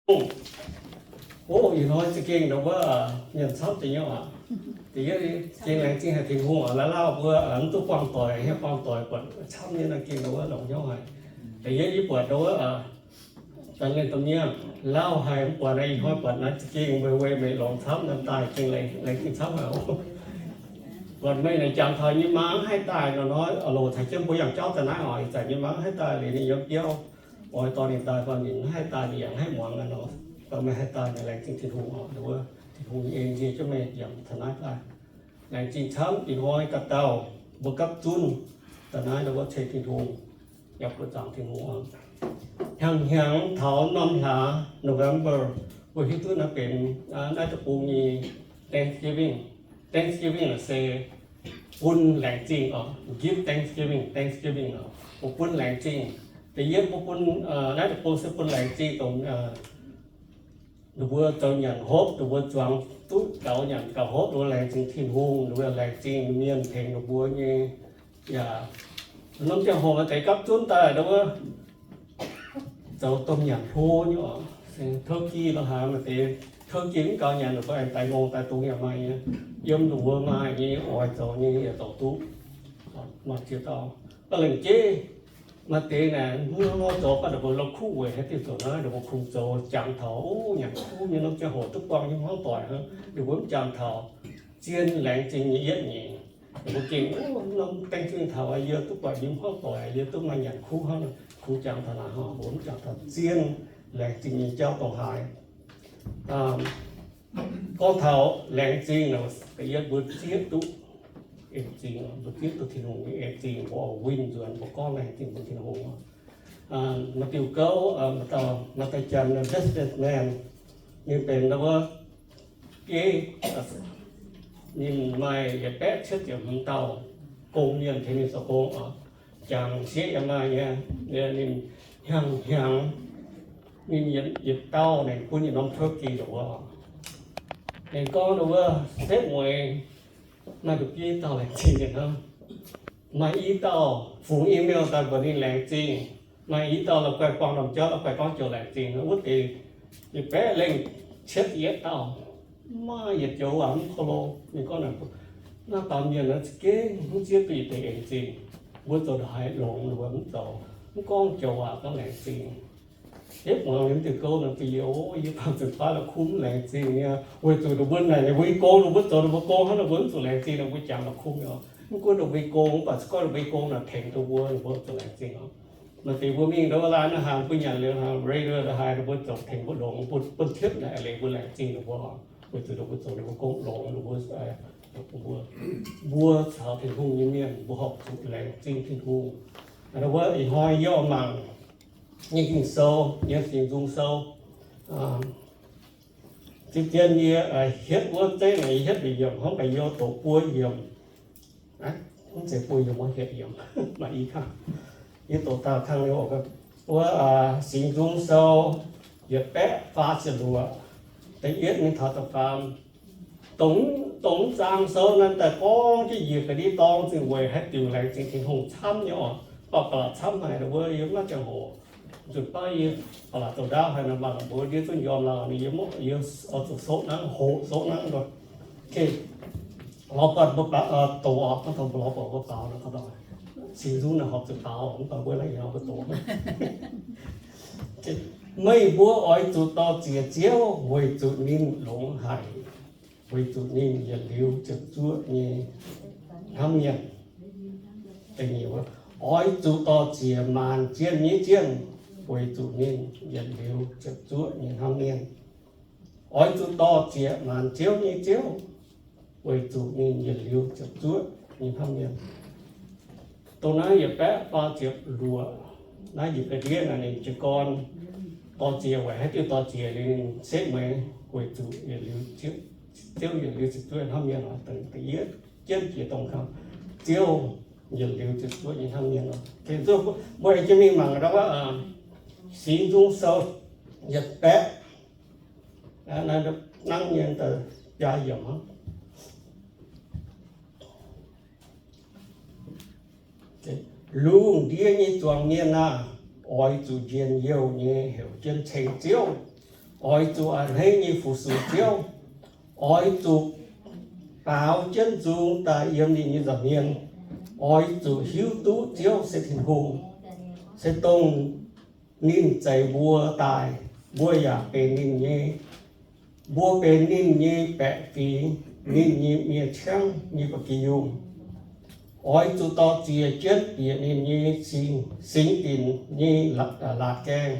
Hungh. O, ih hnoi za'gengh ndau wuov mienh camv deix nyei oc. Da'yietv gengh laengz zingh haic Tin-Hungh oc, laaix lauh mbuo mv duqv buangh doic, hieh buangh doic buatc camv nyei nor gengh ndau wuov longx hnyouv haic. Da'yietv yie buatc ndau wuov daaih lenh domh mienh lauh haic, mv buatc naaiv ih hnoi buatc naaiv za'gengh weic weic meih longx camv nor daaih gengh laengz zingh camv haic oc. Buatc meih naaic jangx taux nyei maa mv haih daaih nor, nor loc caux jienv mbuo yangh jauv daaih naaiv oc, ih zanc nyei maa mv haih daaih liuz ninh yiem biauv. Oix dorh ninh daaih, bun ninh mv haih daaih, ninh yaac mv haih muangx aqv nor. Dongh meih haih daaih naaic laengz zingh Tin-Hungh oc, ndau wuov Tin-Hungh nyei en nzie jienv meih yaac taux naaiv daaih. Laengz zingh camv ih hnoi dauh dauh mbuo gapv zunv daaih naaiv ndau wuov ceng Tin-Hungh, yaac buoqc zaangc Tin-Hungh oc. Hnyangx hnyangx taux norm hlaax November, mbuo hiuv duqv naaiv benx naaiv deic-bung nyei Thanksgiving. Thanksgiving se bun laengz zingh oc. Give thanksgiving, Thanksgiving oc, mbuo bun laengz zingh. Da'yietv mbuo bun naaiv deic-bung se bun laengz zingh dongh ninh mbuo zoux nyanc hopv, ninh mbuo zuangx duqv gaux nyanc gaux hopv, ninh mbuo laengz zingh Tin-Hungh, ninh mbuo laengz zingh mienh tengx ninh mbuo nyei. Yaac norm ziangh hoc maaih deix gapv zunv daaih ndau wuov zoux domh nyanc hlo nyei oc. Turkey lorqc, haaix maaih deix turkey mv gaux nyanc, ninh mbuo aengx daix ngongh daix dungz yaac maaih nyei. Yiem ninh mbuo maaih nyei oix zoux nyei yaac zoux duqv. Maaih ziex dauh, ba'lengc jeiv maaih deix naaic mv hnangv nor zoux, baac ninh mbuo la'kuqv weic haaix diuc zoux naaiv, ninh mbuo kungx zoux jangx taux, o, nyanc kuv nyei norm ziangh hoc duqv buangh nyei hmuangv doic hnangv, ninh mbuo mv jangx taux zien laengz zingh nyei yietv nyeic. Ninh mbuo gengh, o, norm Thanksgiving taux yie duqv buatc yie hmuangv doic, yie duqv maaih nyanc kuv hnangv, kungx jangx taux naaic hnangv, mbuo mv jangx taux zien laengz zingh nyei jauv dongh haaix. Gorngv taux laengz zingh, da'yietv mbuo zieqv duqv en zingh, mbuo zieqv duqv Tin-Hungh nyei en zingh, mbuo oix win nzuonx, mbuo gorngv laengz zingh bun Tin-Hungh. Maaih diuh gouv, maaih dauh janx, businessman, ninh benx ndau wuov bieiv, ninh maaih yietc baeqv cietv ziepc hmz dauh gong mienh tengx ninh zoux gong oc. Jangx sieqv yaac maaih nyei. Ninh hnyangx hnyangx, ninh yietc dauh ninh bun yietc norm turkey ndau wuov. Ninh gorngv ndau wuov, setv mueiz maaih nduqc bieiv dauh laengz zingh ninh hnangv. Maaih i dauh fungx email daaih mbuox ninh laengz zingh. Maaih i dauh la'guaih buangh norm jauv, la'guaih gorngv joux laengz zingh. Wuov deix yietc baeqv lengh cietv yietv dauh, maaih yietc joux waac mv ko lo. Ninh gorngv naaic, naaiv baamh mienh naaiv za'gengh mv zieqv duqv yietc deix en zingh. Mbuo zoux ndongc haaix longx ninh mbuo mv zoux, mv gorngv joux waac gorngv laengz zingh. Yie muangx liuz diuh gouv nor, bun yie, o, yie baamh zuqc baav la'kuqv mv laengz zingh nyei, weic zuqc ninh mbuo naaic ninh mbuo nyei gong, ninh mbuo zoux ninh mbuo gong hnangv, ninh mbuo mv zuqc laengz zingh ninh mbuo jangx la'kuqv nyei oc. Mv gunv ninh mbuo nyei gong, mv baac se gorngv ninh mbuo nyei gong naaic tengx duqv mbuo, ninh mbuo zuqc laengz zingh oc. Maaih deix mbuo mingh ndau wuov laai naaiv haaix, mbuo nyanc liuz haaix, radio haaix, ninh mbuo zoux tengx mbuo longx, bun, bun tiepv naaic leiz mbuo laengz zingh ninh mbuo oc. Weic zuqc ninh mbuo zoux ninh mbuo gong longx, ninh mbuo, mbuo, mbuo caux Tin-Hungh nyei mienh, mbuo horpc zuqc laengz zingh Tin-Hungh. Ndau wuov ih hnoi yie mangc nyei Ging-Sou, nyei Singx Nzung Sou. Zien-zien yie hietv wuov zeiv naaic, yie hietv mbic yiemc hnangv, mv baac yie doqc buo yiemc. Mv zeiz buo yiemc, hietv yiemc, maaih i kangv. Yie doqc dauh kangv liuz, wuov Singx Nzung Sou yietc baeqv faah ziepc luoqc, da'yietv mingh taux da'faam. Dongh, dongh zaang sou naaiv daaih gorngv jienv njiec ga'ndiev dorng zingh weic haaix diuc laengz zingh Tin-Hungh camv nyei oc. Baac ba'laqc camv haic, wuov yie mv maaih ziangh hoc. Nzunc baav yie ba'laqc zoux ndaauv haic nor, mangc mbuo ndiev zunv njormh lauh ninh, yie mv, yie oix zuqc soqv nangv, hoqc soqv nangv nor. Lorz buatc mbuo baaux, doqc oc, gorngv taux mbuo lorz buatc mbuo baaux nor, Singx Nzung naaic horpc zuqc baaux, mv baac mbuo naaiv ih hnoi mbuo doqc. Meih mbuo oix zuqc dor-ziec Ziouv weic zuqc ninh longx haic, weic zuqc ninh yietc liuz ziepc zuoqv nyei hnamv mienh. Oix zuqc dor-ziec maanc jien nyei Zienh, weic zuqc ninh yietc liuz ziepc zuoqv nyei hnamv mienh. Oix zuqc dor-ziec maanc ziouv nyei Ziouv, weic zuqc ninh yietc liuz ziepc zuoqv nyei hnamv mienh. Dongh naaiv yietc baeqv faah ziepc luoqc, naaiv njiec ga'ndiev naaic ninh jiez gorn dor-ziec weic haaix diuc dor-ziec liuz ninh setv mueiz, weic zuqc yietc liuz, Ziouv yietc liuz ziepc zuoqv hnamv mienh oc. Da'yietv jienv jiex dongh kangv Ziouv yietc liuz ziepc zuoqv nyei hnamv mienh oc. Mbuo aengx jienv mingh mangc ndau wuov Singx Nzung Sou yietc baeqv, nangv mienh daaih biaa yiemc hnangv. Lungh ndiev nyei zuangx mienh aah! Oix zuqc njien-youh nyei heuc jienv ceng Ziouv. Oix zuqc a'hneiv nyei fu-sux Ziouv. Oix zuqc baaux jienv nzung daaih yiem ninh nyei nza'hmien. Oix zuqc hiuv duqv Ziouv se Tin-Hungh, se dongh ninh zeix mbuo daaih, mbuo yaac benx ninh nyei. Mbuo benx ninh nyei baeqc fingx, ninh nyei mienh ciangv nyei ba'gi yungh. Oix zuqc dor-ziec jienv bieqc ninh nyei singx, singx dinc nyei laatc, laatc gaengh,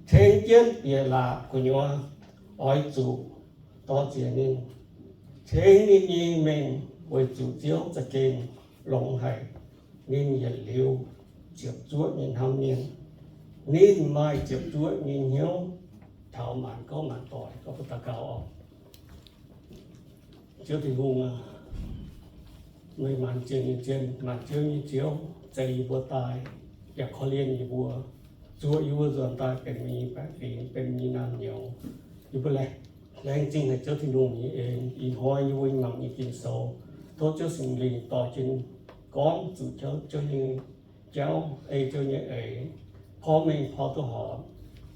ceng jienv bieqc laatc gu'nyuoz. Oix zuqc dor-ziec ninh, ceng ninh nyei mengh, weic zuqc Ziouv za'gengh longx haic. Ninh yietc liuz ziepc zuoqv nyei hnamv mienh. Ninh maaih ziepc zuoqv nyei hnyouv taux maanc gouv maanc doic. Gorngv mbuo daux gaux oc. Ziouv Tin-Hungh aac, meih maanc zienh nyei zienh, maanc ziouv nyei Ziouv, zeix yie mbuo daaih, yaac korv-lienh yie mbuo, zuoqv yie mbuo nzuonx daaih benx meih nyei baeqc fingx, benx meih nyei naamh nyouz. Yie mbuo laengz, laengz zingh haic Ziouv Tin-Hungh nyei en. Ih hnoi yie mbuo mangc nyei Ging-Sou, tov Ziouv Singx Lingh dorh jienv gorngv zuqc Ziouv, Ziouv nyei jauv, ei Ziouv nyei eix, porv mengh porv duqv horpc,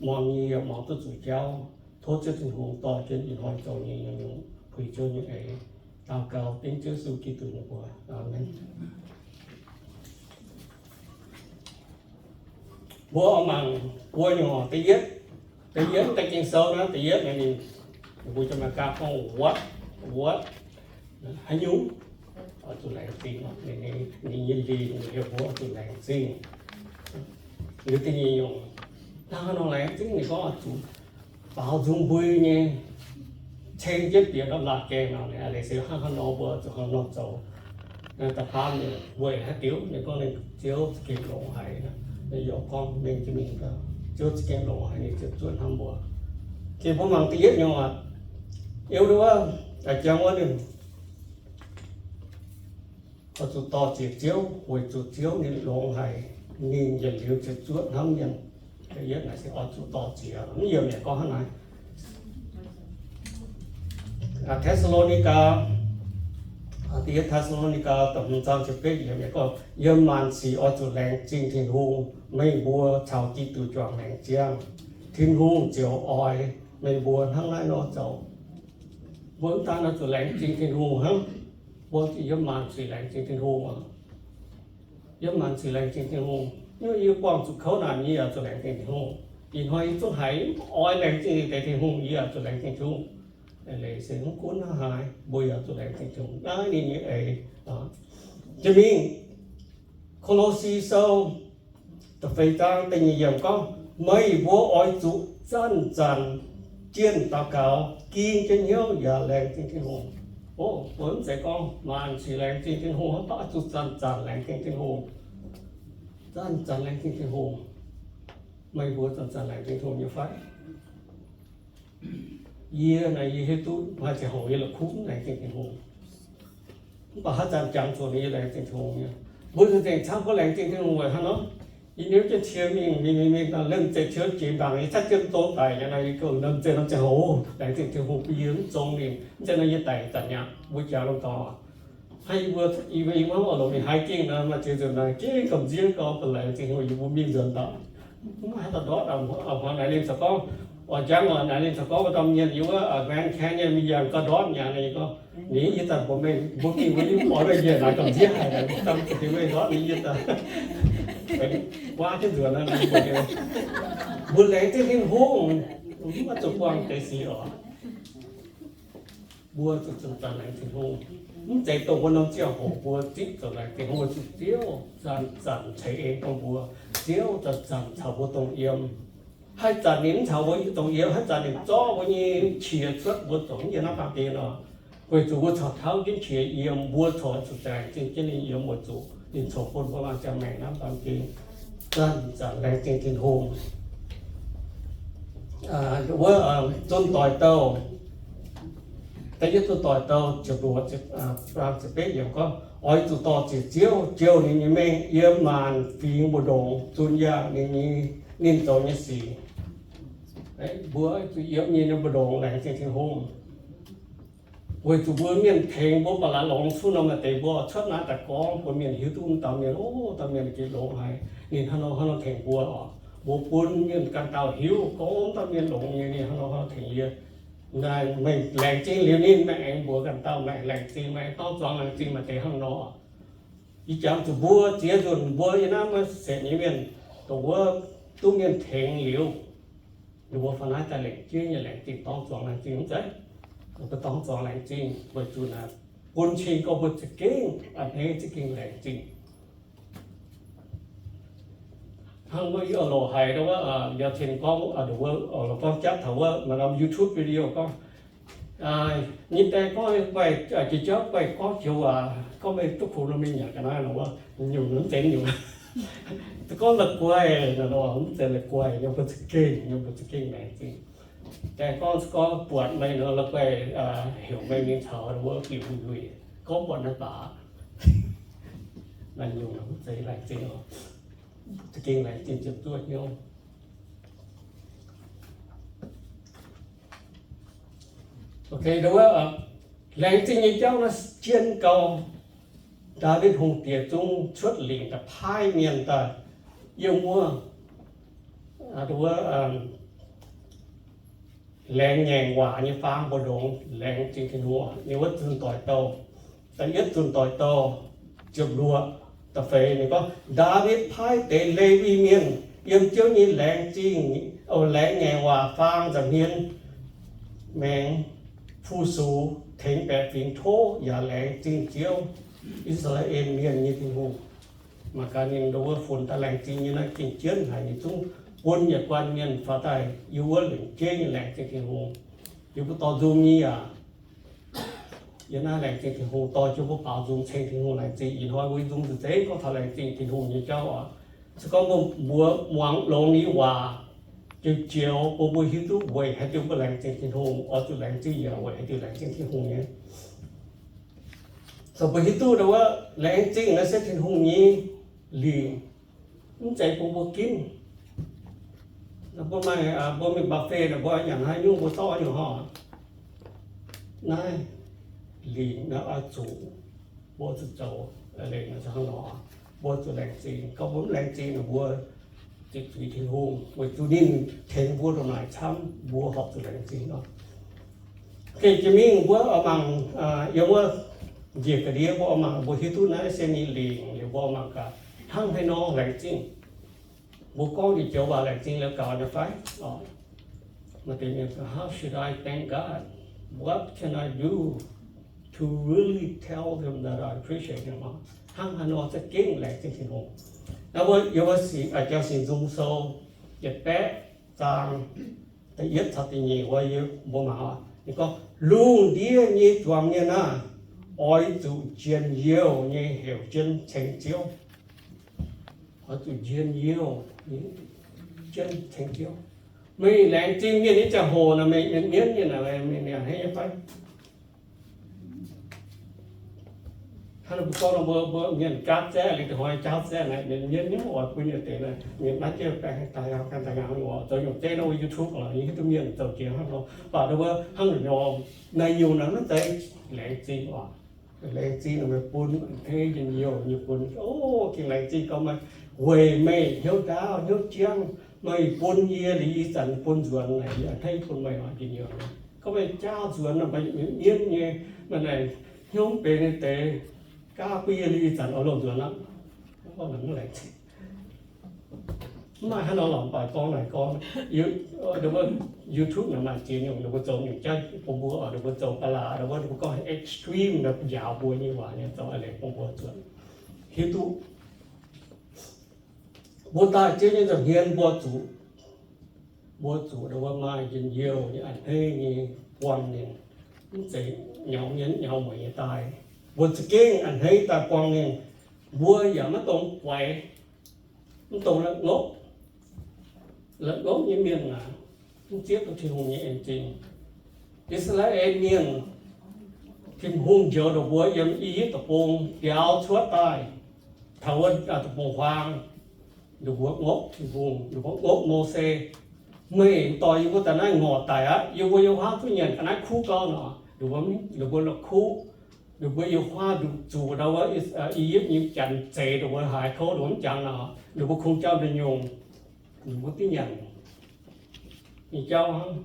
muangx nyei yaac muangx duqv zuqc jauv. Tov Ziouv Tin-Hungh dorh jienv ih hnoi zoux nyei nyungc-nyungc puix Ziouv nyei eix. Daux gaux dengv Ziouv Yesu Giduc nyei mbuox. Aamen. Mbuo oix mangc buo nyungc oc. Da'yietv, da'yietv deix Ging-Sou naaiv, da'yietv naaiv ninh, mbuo Janx-Meigaa gorngv what, what, haaix nyungc, oix zuqc laengz zingh oc. Ninh, ninh, ninh nyei lingc heuc mbuo oix zuqc laengz zingh. Liuz da'nyeic nyungc, hnangv haaix nor laengz zingh? Ninh gorngv oix zuqc baaux nzung mbui nyei, ceng jienv bieqc norm laatc gaengh nor. Ninh a'leiz se hnangv haaix nor mbuo zuqc hnangv nor zoux. Da'faam nyungc weic haaix diuc? Ninh gorngv ninh Ziouv za'gengh longx haic. Ninh yaac gorngv mengh jiex mingh, Ziouv za'gengh longx haic, ninh ziepc zuoqv hnamv mbuo. Gengh mbuo mangc da'yietv nyungc aac, eu wuov, jangx wuov ninh oix zuqc dor-ziec Ziouv, weic zuqc Ziouv ninh longx haic, ninh yietc liuz ziepc zuoqv hnamv mienh. Da'yietv naaic se oix zuqc dor-ziec. Mv yiem yaac gorngv hnangv naaic. Te^saa^lo^ni^gaa, da'yietv Te^saa^lo^ni^gaa da'hmz zaang ziepc betv yiem, gorngv, yiem maanc sic oix zuqc laengz zingh Tin-Hungh. Meih mbuo caux Giduc juangc maengc ziangh, Tin-Hungh ziouc oix meih mbuo hnangv naaiv nor zoux. Mbuo mv daan oix zuqc laengz zingh Tin-Hungh hnangv, mbuo yiem maanc sic laengz zingh Tin-Hungh aqv. Yiem maanc sic laengz zingh Tin-Hungh. Yie buangh zuqc kouv naaic, yie yaac zuqc laengz zingh Tin-Hungh. Ih hnoi yie zungv haiz oix laengz zingh deix Tin-Hungh, yie yaac zuqc laengz zingh Tin-Hungh. Leiz se mv gunv hnangv haaix, mbuo yaac zuqc laengz zingh Tin-Hungh. Naaiv ninh nyei eix. Jiex mingh Ko^lo^si Sou da'feix zaang da'nyeic yiemc gorngv, meih mbuo oix zuqc zanc-zanc jienh daux gaux, ging jienv hnyouv yaac laengz zingh Tin-Hungh. O, mbuo mv zeiz gorngv maanc sic laengz zingh Tin-Hungh hnangv, mv baac zuqc zanc-zanc laengz zingh Tin-Hungh. Zanc-zanc laengz zingh Tin-Hungh. Meih mbuo zanc-zanc laengz zingh Tin-Hungh nyei fai? Yie naaic, yie hiuv duqv maaih ziangh hoc yie la'kuqv laengz zingh Tin-Hungh. Mv baac haaix zanc jangx zuqc yie laengz zingh Tin-Hungh nyei? Mbuo nzengc camv mbuo laengz zingh Tin-Hungh weic haaix nor? Yie niouv jienv cie mingh, mingh, mingh, mingh, lemh zeih cie jiex ndaangc, yie caaiv jienv dong daic, yie gorngv lemh zeih norm ziangh hoc laengz zingh Tin-Hungh bun yie mv zong ninh, mv zeiz nor yie daic zanc mi'aqv. Mbuo jaax norm dorngx hnangv yie mbuo, yie mbuo hnangv oix longc mingh haaix gengh nor, maaih ziex nzunc naaic gengh gamh nziev gorngv bun laengz zingh Tin-Hungh, yie mbuo mingh nzuonx daaih, mv haaix dauh ndortv. A'hnoi naaic ninh corc gorngv, oix jangv oc, naaic ninh corc gorngv wuov dauh mienh yiem wuov Grand Canyon mingh yangh ga'ndortv mi'aqv. Ninh gorngv, ninh yie daaih mbuox mengh mbuo mingh mbuo yie oix mengh njiec naaic gamh nziev haic, dangh dingc mengh ndortv ninh yie daaih guaav jienv nzuonx naaic. Mbuo laengz zingh Tin-Hungh, mv baac zuqc buangh deix sic oc. Mbuo zuqc zanc-zanc laengz Tin-Hungh. Mv zeiz dongh wuov norm ziangh hoc mbuo zipv zoux laengz Tin-Hungh, zuqc Ziouv zanc-zanc ceix en dongh mbuo. Ziouv zanc-zanc caux mbuo dongh yiem. Haaix zanc ninh mv caux mbuo dongh yiem, haaix zanc ninh zorqv mbuo nyei qiex cuotv mbuo zoux yiem naaiv baamh gen nor, weic zuqc mbuo caux tauv jienv qiex yiem, mbuo corc zuqc laengz zingh jienv ninh yiem weic zuqc ninh corc bun mbuo maaih ziangh maengc naaiv baamh gen. Zanc-zanc laengz zingh Tin-Hungh. Wuov, zunh doic douh, da'yietv zunh doic douh ziepc luoqc, ziepc betv yiemc gorngv, oix zuqc dor-ziec Ziouv, jouh ninh nyei mengh yiem maanc fingx mbu'ndongx, zunh yangh ninh nyei, ninh zoux nyei sic. Mbuo zuqc yiem nyei mbu'ndongx laengz zingh Tin-Hungh. Weic zuqc mbuo mienh tengx mbuo ba'laqc longx cuotv nor, maaih deix mbuo cuotv naaiv daaih gorngv bun mienh hiuv duqv wuov dauh mienh, o, dauh mienh gengh longx haic, ninh hnangv nor hnangv nor tengx mbuo oc. Mbuo bun mienh ganh dauh hiuv gorngv dauh mienh longx nyei ninh hnangv nor tengx yie. Naaic meih laengz zingh liuz ninh, meih aengx mbuox ganh dauh meih laengz zingh, meih aengx dorng zuangx laengz zingh maaih deix hnangv nor. Yie jangx zuqc mbuo ziex nzunc mbuo yiem naaiv maiv setv nyei mienh, dongh wuov duqv mienh tengx liuz, ninh mbuo faan naaiv daaih lengc jeiv nyei laengz zingh, dorng zuangx laengz zingh mv zeiz. Mbuo dorng zuangx laengz zingh weic zuqc naaic bun cing gorngv mbuo za'gengh a'hneiv, za'gengh laengz zingh. Hnangv wuov yie oix loc haiz wuov, yie cingx gorngv, wuov, gorngv japv taux wuov maaih norm YouTube video gorngv, nyei die gorngv guaih, jiex jauv guaih gorngv joux waac, gorngv meih duqv kungx nor mingh nyanc ga'naaiv nor wuov, nyungc mv zeiz nyungc. Gorngv la'guaih nor, mv zeiz la'guaih, yiem mbuo za'gengh, yiem mbuo za'gengh laengz zingh. Die gorngv, gorngv buatc meih nor la'guaih, heuc meih mingh caux wuov biux lui, gorngv buatc naaiv baac, naaiv nyungc mv zeiz laengz zingh oc. Za'gengh laengz zingh ziepc zuoqv hnyouv. Ok, wuov, laengz zingh nyei jauv naaiv jien gau. Ndaawitv Hungh Diex zungv cuotv lingc daaih paaiv mienh daaih yiem wuov, wuov, laengz ngaengc waac nyei faang mbu'ndongx laengz zingh Tin-Hungh nyei wuov zunh doic douh. Da'yietv zunh doic douh, ziepc luoqc, da'feix ninh gorngv, Ndaawitv paaiv deix Lewi mienh yiem Ziouv nyei laengz zingh, laengz ngaengc waac faang nza'hmien maengx fu-sux tengx baeqc fingx tov yaac laengz zingh Ziouv, I^saa^laa^en Mienh nyei Tin-Hungh. Mangc gaax ninh ndo wuov funx daaih laengz zingh nyei naaiv gengh jienv haic, ninh zungv bun yietc guanh mienh faaux daaih yiem wuov lengc jeiv nyei laengz zingh Tin-Hungh. Yie mbuo dorh nzung nyei yaac yiem naaiv laengz zingh Tin-Hungh, dorh jienv mbuo baaux nzung ceng Tin-Hungh laengz zingh. Ih hnoi mbuo nzung nzengc gorngv taux laengz zingh Tin-Hungh nyei jauv oc. Se gorngv mbuo, mbuo muangx longx nyei waac joux joux, bun mbuo hiuv duqv weic haaix diuc mbuo laengz zingh Tin-Hungh, oix zuqc laengz zingh yaac weic haaix diuc laengz zingh Tin-Hungh nyei. So mbuo hiuv duqv ndo wuov laengz zingh naaiv se Tin-Hungh nyei lingc, mv zeiz bun mbuo ginv. Mbuo maaih, mbuo mingh buffet naaic, mbuo nyanc haaix nyungc mbuo zorqv nyungc horngh. Naaiv lingc naaiv oix zuqc, mbuo zuqc zoux, lingc naaiv hnangv nor, mbuo zuqc laengz zingh. Gorngv mbuo mv laengz zingh naaic, mbuo ziqc zuiz Tin-Hungh weic zuqc ninh tengx mbuo ndongc naaic camv, mbuo horpc zuqc laengz zingh nor. Jiex mingh mbuo oix mangc, yiem wuov njiec ga'ndiev mbuo oix mangc, mbuo hiuv duqv naaiv se ninh lingc liuz mbuo oix mangc gaax hnangv haaix nor laengz zingh. Mbuo gorngv diuc joux waac laengz zingh liuz gaux nyei fai? Maaih deix mienh gorngv, How should I thank God? What can I do to really tell them that I appreciate them? Hnangv haaix nor za'gengh laengz zingh Tin-Hungh? Naaiv mbuo yiem wuov Jauv Singx Nzung Sou yietc baeqv zaang da'yietv caux da'nyeic wuov, yie mbuo mangc oc. Ninh gorngv, Lungh ndiev nyei zuangx mienh aah! Oix zuqc njien-youh nyei heuc jienv ceng Ziouv. Oix zuqc njien-youh jienv ceng Ziouv. Meih laengz zingh mienh nyei ziangh hoc naaic, meih mienv mienh naaic, meih a'hneiv nyei fai? Hnangv mbuo gorngv nor, mbuo, mbuo mienh gaatv zaeqv, liuz da'hnoi jaauv zaeqv naaic, mienh mienv nyei oix bun yietc deix naaic, mienh naaiv jienv baengh daaih yangh, daaih yangh nyei oc. Zoux nyungc zeiv nor, YouTube oc, yie hiuv duqv mienh zoux jiex hnangv nor. Mv baac ndo wuov hnangv nor, naaiv nyungc naaic maiv zeiz laengz zingh oc. Laengz zingh naaic meih bun a'hneiv njien-youh nyei bun, o, gengh laengz zingh gorngv meih weic meih hnyouv ndaauv hnyouv jangv, meih bun yie liuz ih zanc bun nzuonx naaic, yie a'hneiv bun meih oc, njien-youh. Gorngv meih jaauv nzuonx naaic, meih mienv nyei, meih naaic hnyouv mv benx nyei deix, gaav bun yie liuz ih zanc oix loz nzuonx aqv. Mv maaih haaix nor lorngc baaix gorngv naaic gorngv. YouTube naaic maaih ziex nyungc, ninh mbuo zoux nyungc jaiv bun mbuo oc, ninh mbuo zoux ba'laqc, ninh mbuo, ninh mbuo gorngv extreme naaic njaaux mbuo nyei waac nyei zoux a'leiz bun mbuo zuotc. Hiuv duqv mbuo daaih Ziouv nyei nza'hmien mbuo zuqc, mbuo zuqc ndo wuov maaih njien-youh nyei a'hneiv nyei buangh ninh, mv zeiz nyaux mienv nyaux mueic nyei daaih. Mbuo za'gengh a'hneiv daaih buangh ninh. Mbuo yaac maiv dungx guaix, mv dungx la'ngopv. La'ngopv nyei mienh aah, mv zieqv duqv Tin-Hungh nyei en zingh. I^saa^laa^en Mienh, Tin-Hungh njoux ninh mbuo yiem I^yipv Deic-Bung biaux cuotv daaih taux wuov deic-bung-huaang. Ninh mbuo ngopv Tin-Hungh, ninh mbuo ngopv Mose. Meih dorh yie mbuo daaih naaiv ngorc daic aqv. Yie mbuo yiem huaav duqv nyanc ga'naaiv kuv gau nor, ninh mbuo, ninh mbuo la'kuqv. Ninh mbuo yiem huaav nduqc zuqc ndau wuov I^yipv nyei janx zeix ninh mbuo haaix kouv ninh mbuo mv jangx nor, ninh mbuo kungx jauv nduqc nyungc. Mbuo duqv nyanc nyei jauv hnangv.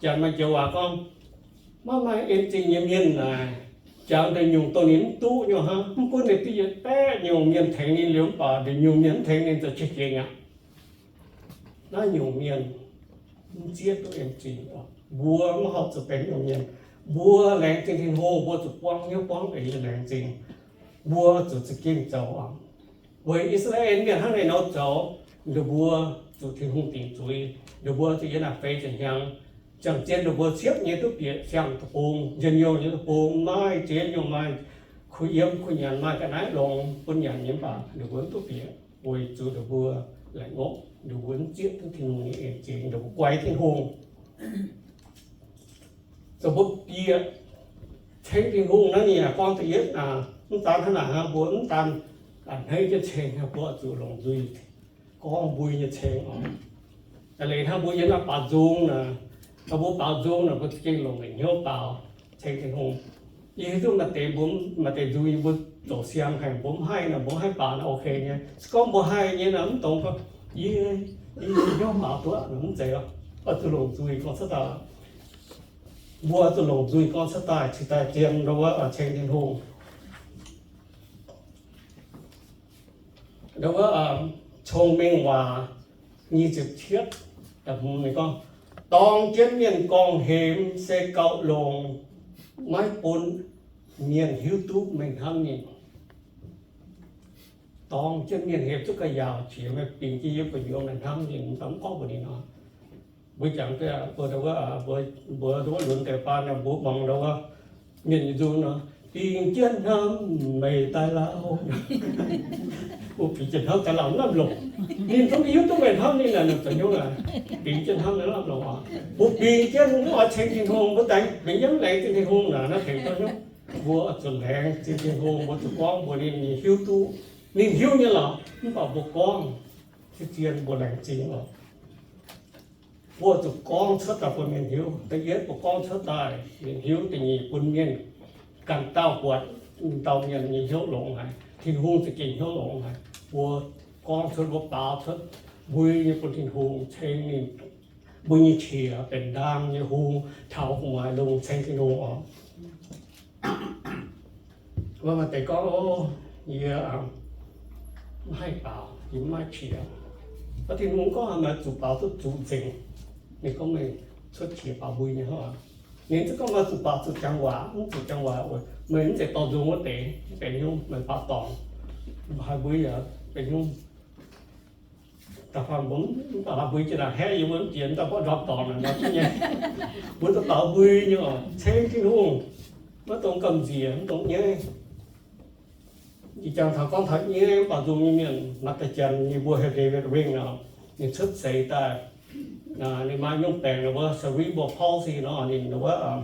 Janx maaih joux waac gorngv, maiv maaih en zingh nyei mienh naaic, jangx daaih nyungc dongh ninh mv duqv nyei hnangv. Mv gunv ninh duqv yietc baeqv nyungc mienh tengx ninh liuz mv baac nduqc nyungc mienh mv tengx ninh zoux qiex jiez aqv. Naaiv nyungc mienh mv zieqv duqv en zingh. Mbuo maiv haih zuqc benx nyungc mienh. Mbuo laengz zingh Tin-Hungh, mbuo zuqc buangv hnyouv buangv eix laengz zingh. Mbuo zuqc za'gengh zoux oc. Weic I^saa^laa^en Mienh hnangv naaiv nor zoux, ninh mbuo zuqc Tin-Hungh dingc zuiz, ninh mbuo zuqc yiem naaic feix ziepc hnyangx. Ziangh zien ninh mbuo ciepv nyei duqv bieqc siang-deic-bung, njien-youh nyei deic-bung, maaih ziex nyungc, maaih kuh yiem kuh nyanc, maaih ga'naaiv longx bun nyanc nyei, mv baac ninh mbuo mv duqv bieqc, weic zuqc ninh mbuo laengz ngopv, ninh mbuo mv zieqv duqv Tin-Hungh nyei en zingh, ninh mbuo guaix Tin-Hungh. Zoux mbuo bieqc ceng Tin-Hungh naaiv, ninh yaac gorngv da'yietv naaic, mv daan hnangv naaic hnangv, mbuo mv daan a'hneiv jienv ceng hnangv, mbuo oix zuqc longc nzuih gorngv mbui nyei ceng oc. Aa, leiz hnangv mbuo yiem naaiv baaux nzung naaic, mbuo baaux nzung naaic, mbuo za'gengh longc lengc hnyouv baaux ceng Tin-Hungh. Yie hiuv duqv maaih deix mbuo, maaih deix nzung yie mbuo zoux siang haic, mbuo mv haih naaic, mbuo mv haih baaux naaic ok nyei. Se gorngv mbuo haih nyei naaic, mv dongz gorngv yie, yie hnyouv baaux duqv mv zeiz oc. Oix zuqc longc nzuih gorngv cuotv daaih. Mbuo zuqc longc nzuih gorngv cuotv daaih, cingx daaih zien ndau wuov ceng Tin-Hungh. Ndau wuov Cong-Mengh Waac nyic ziepc cietv, gorngv, dorng jienv mienh gorngv-hemx se gauh longx, maiv bun mienh hiuv duqv meih hnamv ninh. Dorng jienv mienh hemx zuqc ga'yaauc qiex, meih bingx jienv yiem gu'nyuoz meih hnamv ninh, mv gorngv mbuox ninh nor. Mbuo jangx, mbuo, mbuo, mbuo, mbuo lunx deix baan, mbuo muangx ndau wuov mienh nyei nzung nor, bingx jienv hnamv meih daaih lauh. Mbuo bingx jienv hnamv daaih lauh mv lamh longc. Ninh zungv hiuv duqv meih hnamv ninh naaic, zoux hnyouv naaic, bingx jienv hnamv naaiv lamh longc oc. Mbuo bingx jienv mv oix ceng Tin-Hungh, mbuo daaih bingx jienv laengz zingh Tin-Hungh naaic, naaiv tengx duqv hnyouv. Mbuo oix zuqc laengz zingh Tin-Hungh, mbuo zuqc gorngv mbuox ninh, ninh hiuv duqv. Ninh hiuv nyei lorqc, mv baac mbuo gorngv, se zien mbuo laengz zingh lorqc. Mbuo zuqc gorngv cuotv daaih bun mienh hiuv. Da'yietv, mbuo gorngv cuotv daaih mienh hiuv. Da'nyeic, bun mienh ganh dauh buatc dauh mienh nyei hnyouv longx haic, Tin-Hungh za'gengh hnyouv longx haic. Mbuo gorngv cuotv, mbuo baaux cuotv mbui nyei bun Tin-Hungh ceng ninh. Mbuo nyei qiex benx ndaang nyei hung, taux gu'nguaaic lungh ceng Tin-Hungh oc. Mbuo maaih deix gorngv, o, yie mv haih baaux, yie mv maaih qiex. Mv baac Tin-Hungh gorngv haaix, meih zuqc baaux duqv zuqc nzengc. Ninh gorngv meih cuotv qiex baaux mbui nyei hnangv. Ninh zungv gorngv meih zuqc baaux zuqc jangx waac, mv zuqc jangx waac oc, meih mv zeiz dorh nzung wuov deix, mv benx haaix nyungc, meih baaux dorngc, haih mbui yaac benx haaix nyungc. Da'faanh mbuo mv baac haih mbui jiex naaic haeqv yie mbuo mv jiex, mv daaih mborqv ndorm dorngc naaic nor duqv nyei. Mbuo zuqc baaux mbui nyei oc, ceng Tin-Hungh, maiv dungx gamh nziex, mv dungx nyaiv. Ih jangx taux gorngv taux nyaiv mv baac nzung nyei mienh, maaih deix Janx nyei mbuo heuc David Ring nor, ninh cuotv seix daaih, ninh maaih nyungc baengc, ninh mbuo cerebral palsy nor, ninh wuov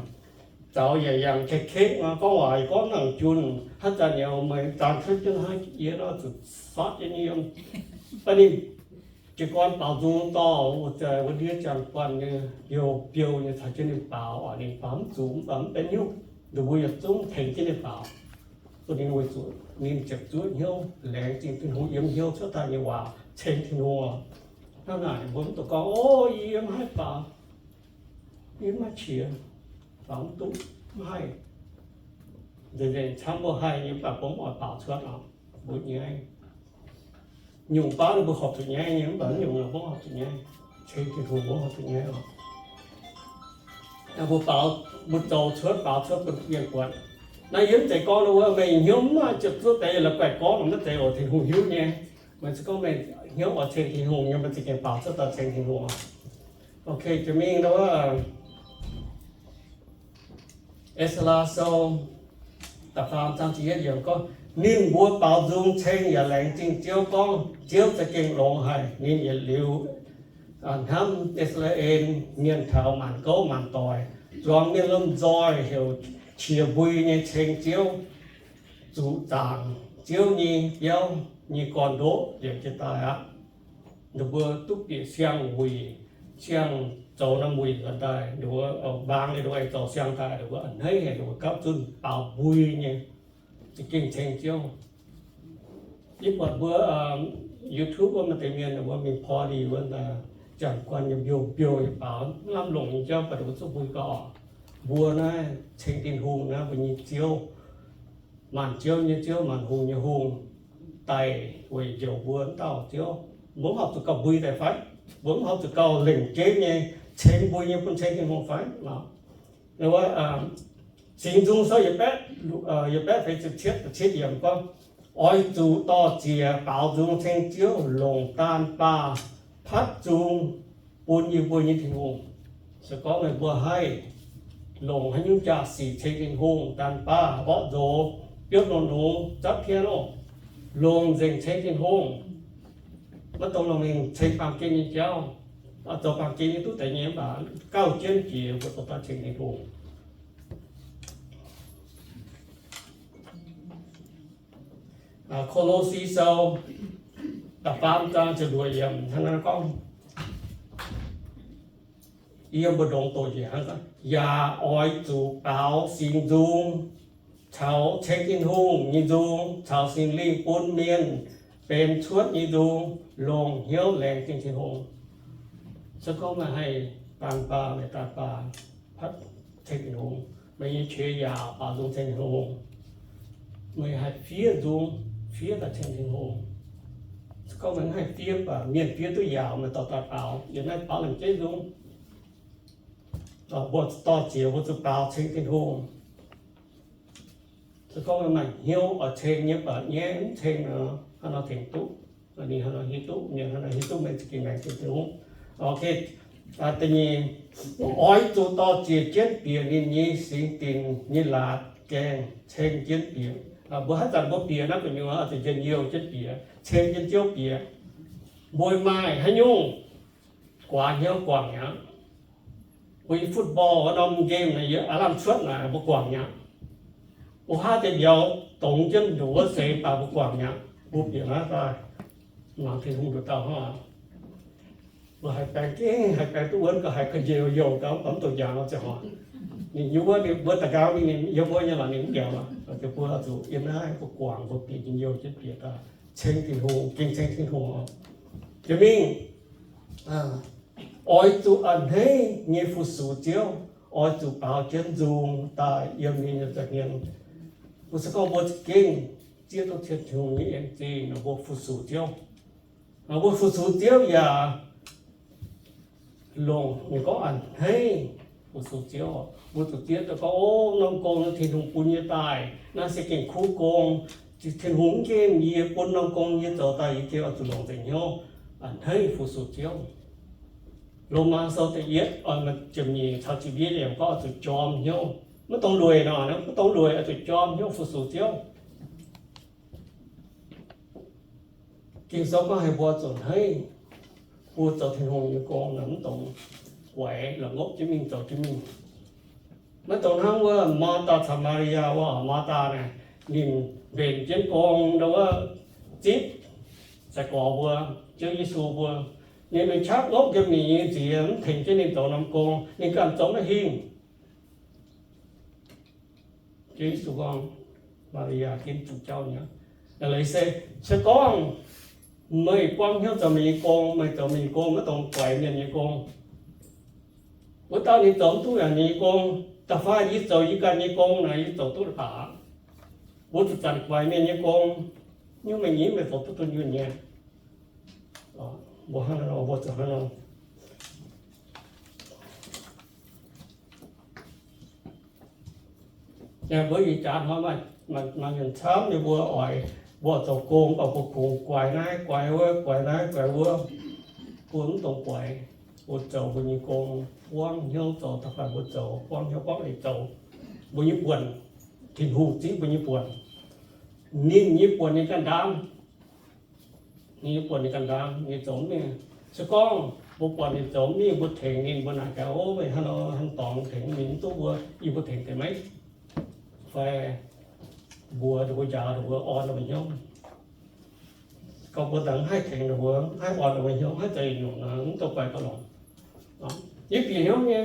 zaux yaac yangh kekv-kekv nor, gorngv waac gorngv nangc junh, haaix zanc yaac meih zanc cuotv jienv hnangv yie nor zuqc sortv jienv yiem. Mv baac ninh jiez gorn baaux nzung dorh wuov ndiev jangx guanh nyei biouv-biouv nyei caux jienv ninh baaux oc. Ninh baaux mv zuqc mv baac mv benx haaix nyungc, ninh mbuo yietc zungv tengx jienv ninh baaux. Bun ninh weic zuqc ninh ziepc zuoqv hnyouv, laengz zingh Tin-Hungh yiem hnyouv cuotv daaih nyei waac ceng Tin-Hungh oc. Hnangv naaic ninh mbuo mv dungx gorngv, o, yie mv haih baaux, yie mv maaih qiex, baaux mv duqv, mv haih. Nzengc-nzengc camv mbuo haih nyei, mv baac mbuo mv oix baaux cuotv oc. Mbuo nyaiv. Nyungc baav ninh mbuo horpc zuqc nyaiv nyei, mv baac mv nyungc mbuo mv horpc zuqc nyaiv. Ceng Tin-Hungh mbuo mv horpc zuqc nyaiv oc. Mbuo baaux, mbuo zoux cuotv, baaux cuotv bun mienh buatc. Naaiv yie mv zeiz gorngv wuov meih hnyouv mv maaih ziepc zuoqv deix la'guaih gorngv, maiv zeiz oc. Tin-Hungh hiuv nyei. Meih se gorngv meih hnyouv oix ceng Tin-Hungh nyei, meih za'gengh baaux cuotv daaih ceng Tin-Hungh oc. Ok, jiex mingh wuov Ezra Sou da'faam zaang ziepc yietv yiemc gorngv, ninh mbuo baaux nzung ceng yaac laengz zingh Ziouv gorngv, Ziouv za'gengh longx haic, ninh yietc liuz hnamv I^saa^laa^en Mienh taux maanc gouv maanc doic. Zuangx mienh lomh nzoih heuc qiex mbui nyei ceng Ziouv, zuqc zaangc Ziouv nyei biauv nyei gorn-ndoqv liepc jiez daaih aqv. Ninh mbuo duqv bieqc siang-wuic, siang zoux norm wuic nzuonx daaih, ninh mbuo mbaang ninh mbuo zoux siang daaih, ninh mbuo a'hneiv haic, ninh mbuo gapv zunv baaux mbui nyei, za'gengh ceng Ziouv. Yie buatc mbuo YouTube wuov maaih deix mienh wuov mingh party wuov, janx guanh nyei mbiouh mbiouh yaac baaux, mv lamh longc nyei jauv, baac mbuo zuqc mbui gau. Mbuo naaiv ceng Tin-Hungh naaiv mbuo nyei Ziouv, maanc ziouv nyei Ziouv, maanc hungh nyei Hungh, daic weic njoux mbuo wuov dauh Ziouv. Mbuo mv horpc zuqc gauh mbui daaih fai? Mbuo mv horpc zuqc gauh lengc jeiv nyei ceng mbui nyei bun ceng Tin-Hungh fai? Singx Nzung Sou yietc baeqv, yietc baeqv feix ziepc cietv, cietv yiemc gorngv, oix zuqc dor-ziec baaux nzung ceng Ziouv, longc daanh baah patv nzung bun yie mbuo nyei Tin-Hungh. Se gorngv meih mbuo haih longc haaix nyungc jaa-sic ceng Tin-Hungh, daanh baah, orqv nzox, biopv nongx nungx, zapv piano, longc nzengc ceng Tin-Hungh. Maiv dungx longc mingh ceng baamh gen nyei jauv. Zoux baamh gen nyei duqv deix nyei, mv baac gauh jienv jiex mbuo dorh daaih ceng Tin-Hungh. Ko^lo^si Sou da'faam zaang ziepc luoqc yiemc hnangv naaiv gorngv, yie mbuo ndongx doqc njiec hnangv, yaac oix zuqc baaux singx nzung caux ceng Tin-Hungh nyei nzung caux Singx Lingh bun mienh benx cuotv nyei nzung, longc hnyouv laengz zingh Tin-Hungh. Se gorngv meih haih daanh baah, meih daanh baah patv ceng Tin-Hungh, meih nyei qiex yaauc baaux nzung ceng Tin-Hungh, meih haih fiev nzung, fiev daaih ceng Tin-Hungh. Se gorngv meih mv haih fiev, mv baac mienh fiev duqv yaauc, meih dorh daaih baaux, yiem naaiv baaux lengc jeiv nzung. Mbuo dorh jiex mbuo zuqc baaux ceng Tin-Hungh. Se gorngv meih maaih hnyouv oix ceng nyei, mv baac nyaiv mv ceng nor, haaix nor tengx duqv? Ninh haaix nor hiuv duqv? Mienh haaix nor hiuv duqv meih za'gengh laengz zingh Tin-Hungh? Da'nyeic, oix zuqc dorh jiex jienv bieqc ninh nyei singx dinc nyei laatc gaengh ceng jienv bieqc. Mbuo haaix zanc mbuo bieqc naaiv gu'nyuoz oix zuqc njien-youh jienv bieqc, ceng jienv Ziouv bieqc. Mbuo maaih haaix nyungc guaax hnyouv guangc mi'aqv. Mbuo football wuov norm game naaic, yie aav lamh cuotv naaic mbuo guangc mi'aqv. Mbuo haav deix mbiauz dongz jienv nduqc wuov seix mv baac mbuo guangc mi'aqv. Mbuo bieqc naaiv daaih mangc Tin-Hungh nduqc dauh hnangv. Mbuo haiz baeng gengh haiz baeng duqv wuonv gau, haiz ga'njiex youh gau, mv baac mv dungx njangx nor ziangh hoc. Ninh yiem wuov, ninh mbuo da'nqaang mingh, ninh yiem wuov nyei lorqc, ninh mv mbiauz lorqc. Mbuo zuqc yiem naaiv mbuo guangc, mbuo bieqc njien-youh jienv bieqc daaih ceng Tin-Hungh, gengh ceng Tin-Hungh oc. Jiex mingh, oix zuqc a'hneiv nyei fu-sux Ziouv, oix zuqc baaux jienv nzung daaih yiem ninh nyei nza'hmien. Mbuo se gorngv mbuo za'gengh zieqv duqv Tin-Hungh nyei en zingh nor, mbuo fu-sux Ziouv. Mbuo fu-sux Ziouv yaac longc ninh gorngv a'hneiv fu-sux Ziouv. Mbuo zuqc zieqv duqv gorngv, o, norm gong naaiv Tin-Hungh bun yie daaih, naaiv se gengh kuv gong. Tin-Hungh mv nqemh yie bun norm gong yie zoux daaih, yie gengh oix zuqc longc nzengc hnyouv a'hneiv fu-sux Ziouv. Lomaa Sou da'yietv, ziepc nyeic caux ziepc yietv yiemc gorngv oix zuqc jorm hnyouv. Maiv dungx lueic nor, maiv dungx lueic, oix zuqc jorm hnyouv fu-sux Ziouv. Ging-Sou gorngv haaix, mbuo zuqc a'hneiv, mbuo zoux Tin-Hungh nyei gong naaic mv dungx guaix lorqc, ngopv jienv mingh zoux jienv mingh. Maiv dungx hnangv wuov Martha caux Maa^li^yaa wuov. Martha naaic, ninh mbenc jienv gong ndau wuov zipv sai-gorx mbuo, Ziouv Yesu mbuo. Ninh mingh qaqv ngopv nqemh ninh nyei nziex, mv tengx jienv ninh zoux norm gong, ninh ganh zoux maiv hingh. Ziouv Yesu gorngv, Maa^li^yaa, ginv zuqc jauv nyei. Leiz se, se gorngv meih buangv hnyouv zoux meih nyei gong, meih zoux meih nyei gong, maiv dungx guaix mienh nyei gong. Wuov dauh ninh zoux mv duqv yaac ninh nyei gong, da'faanh yie zoux yie ganh nyei gong naaic, yie zoux duqv daaih baac. Mbuo zuqc zanc guaix mienh nyei gong, nyungc meih nyei meih zoux duqv dunh yunh nyei. Mbuo hnangv nor, mbuo zuqc hnangv nor. Mbuo ih jaax hnoi maaih mienh camv nyei, mbuo oix, mbuo zoux gong, mv baac mbuo kungx guaix naaiv guaix wuov, guaix naaiv guaix wuov. Mbuo mv dungx guaix. Mbuo zoux mbuo nyei gong, buangv hnyouv zoux, da'faanh mbuo zoux buangv hnyouv, buangv eix zoux. Mbuo nyei buonc, Tin-Hungh zipv mbuo nyei buonc. Ninh nyei buonc ninh ganh ndaamv. Ninh nyei buonc ninh ganh ndaamv, ninh zoux mv mingh. Se gorngv mbuo buatc ninh zoux mv mingh, mbuo tengx ninh, mbuo naaic gaax, o, meih hnangv nor hnangv dorngx tengx ninh mv duqv mbuo, yie mbuo tengx deix maiv? Fai mbuox ninh mbuo, njaaux ninh mbuo orn ninh mbuo hnyouv. Gorngv mbuo daaih mv haih tengx ninh mbuo, mv haih orn ninh mbuo hnyouv, mv haih zoux yietc nyungc nor, mv dungx guaix gauh longx. Yie bieqc hnyouv nyei,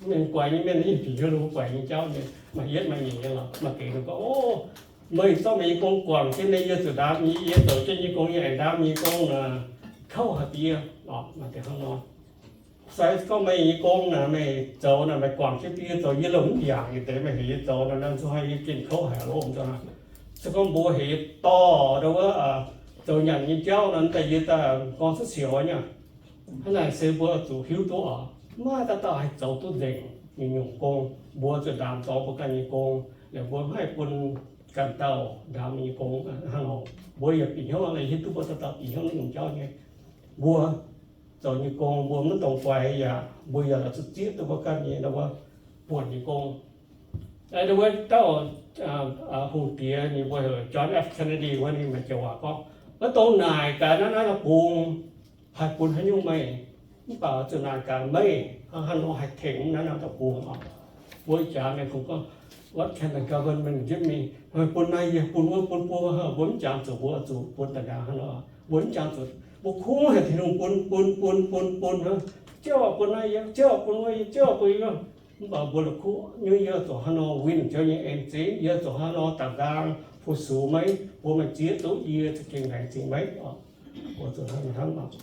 mienh guaix nyei mienh, yie bieqc hnyouv ninh mbuo guaix nyei jauv nyei, maaih yietv maaih nyeic nyei lorqc, maaih deix ninh gorngv, o, Meih zorqv meih nyei gong guangc jienv, yie zuqc ndaam nyei, yie zoux jienv nyei gong, yie aengx ndaam nyei gong naaic, kouv haic bun yie. Maaih deix hnangv nor. Se gorngv meih nyei gong naaic, meih zoux naaic, meih guangc jienv bun yie zoux, yie lomh mv yangc nyei deix, meih heuc yie zoux naaic, nor zuqc yie gengh kouv haic loh. Se gorngv mbuo heuc yie dorh ndau wuov zoux nyanc nyei jauv nor, daaih yie daaih gorngv cuotv siouc nyei. Hnangv naaic se mbuo zuqc hiuv duqv oc, maiv dauh dauh haih zoux duqv nzengc nyungc-nyungc gong. Mbuo zuqc ndaam dorngx mbuo ganh nyei gong, liuz mbuo mv haih bun ganh dauh ndaam nyei gong hnangv nor. Mbuo yaac bieqc hnyouv, hiuv duqv mbuo dauh dauh bieqc hnyouv nyungc jauv nyei. Mbuo zoux nyei gong mbuo maiv dungx guaix yaac mbuo yaac zuqc zieqv duqv mbuo ganh nyei ndau wuov buonc nyei gong. Ndau wuov dauh hungh diex nyei mbuo heuc John F. Kennedy wuov, ninh maaih joux waac gorngv, maiv dungx naaic gaax naaiv naaiv deic-bung haih bun haaix nyungc meih, mv baac zuqc naaic gaax meih hnangv haaix nor haih tengx naaiv naaiv deic-bung oc. Mbuo jaax mienh kungx gorngv, what can the government give me? Meih bun naaiv yie, bun wuov, bun bun wuov. Mbuo mv jangx zuqc mbuo zuqc bun da'nqaang hnangv nor. Mbuo mv jangx zuqc, mbuo kungx heuc Tin-Hungh bun, bun, bun, bun, bun hnangv. Ziouv bun naaiv yie, Ziouv bun wuov yie, Ziouv bun yie. Mv baac mbuo la'kuqv nyei, yie zuqc hnangv nor winh Ziouv nyei en-zingh, yie zuqc hnangv nor da'nqaang fu-sux meih, bun meih zieqv duqv yie za'gengh laengz zingh meih oc. Mbuo zuqc hnangv nor hnangv oc.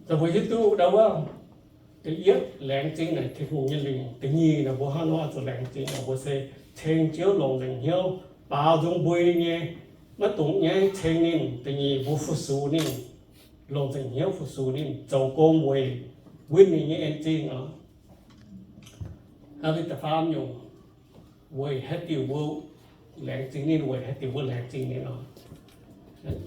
Dongh mbuo hiuv duqv ndau wuov, da'yietv, laengz zingh naaic Tin-Hungh nyei lingc. Da'nyeic naaic, mbuo hnangv nor zuqc laengz zingh naaic, mbuo se ceng Ziouv longc nzengc hnyouv, baaux nzung mbui nyei, maiv dungx nyaiv ceng ninh. Da'nyeic, mbuo fu-sux ninh, longc nzengc hnyouv fu-sux ninh, zoux gong weic winh ninh nyei en-zingh oc. Hnangv da'faam nyungc, weic haaix diuc mbuo laengz zingh ninh, weic haaix diuc mbuo laengz zingh ninh oc.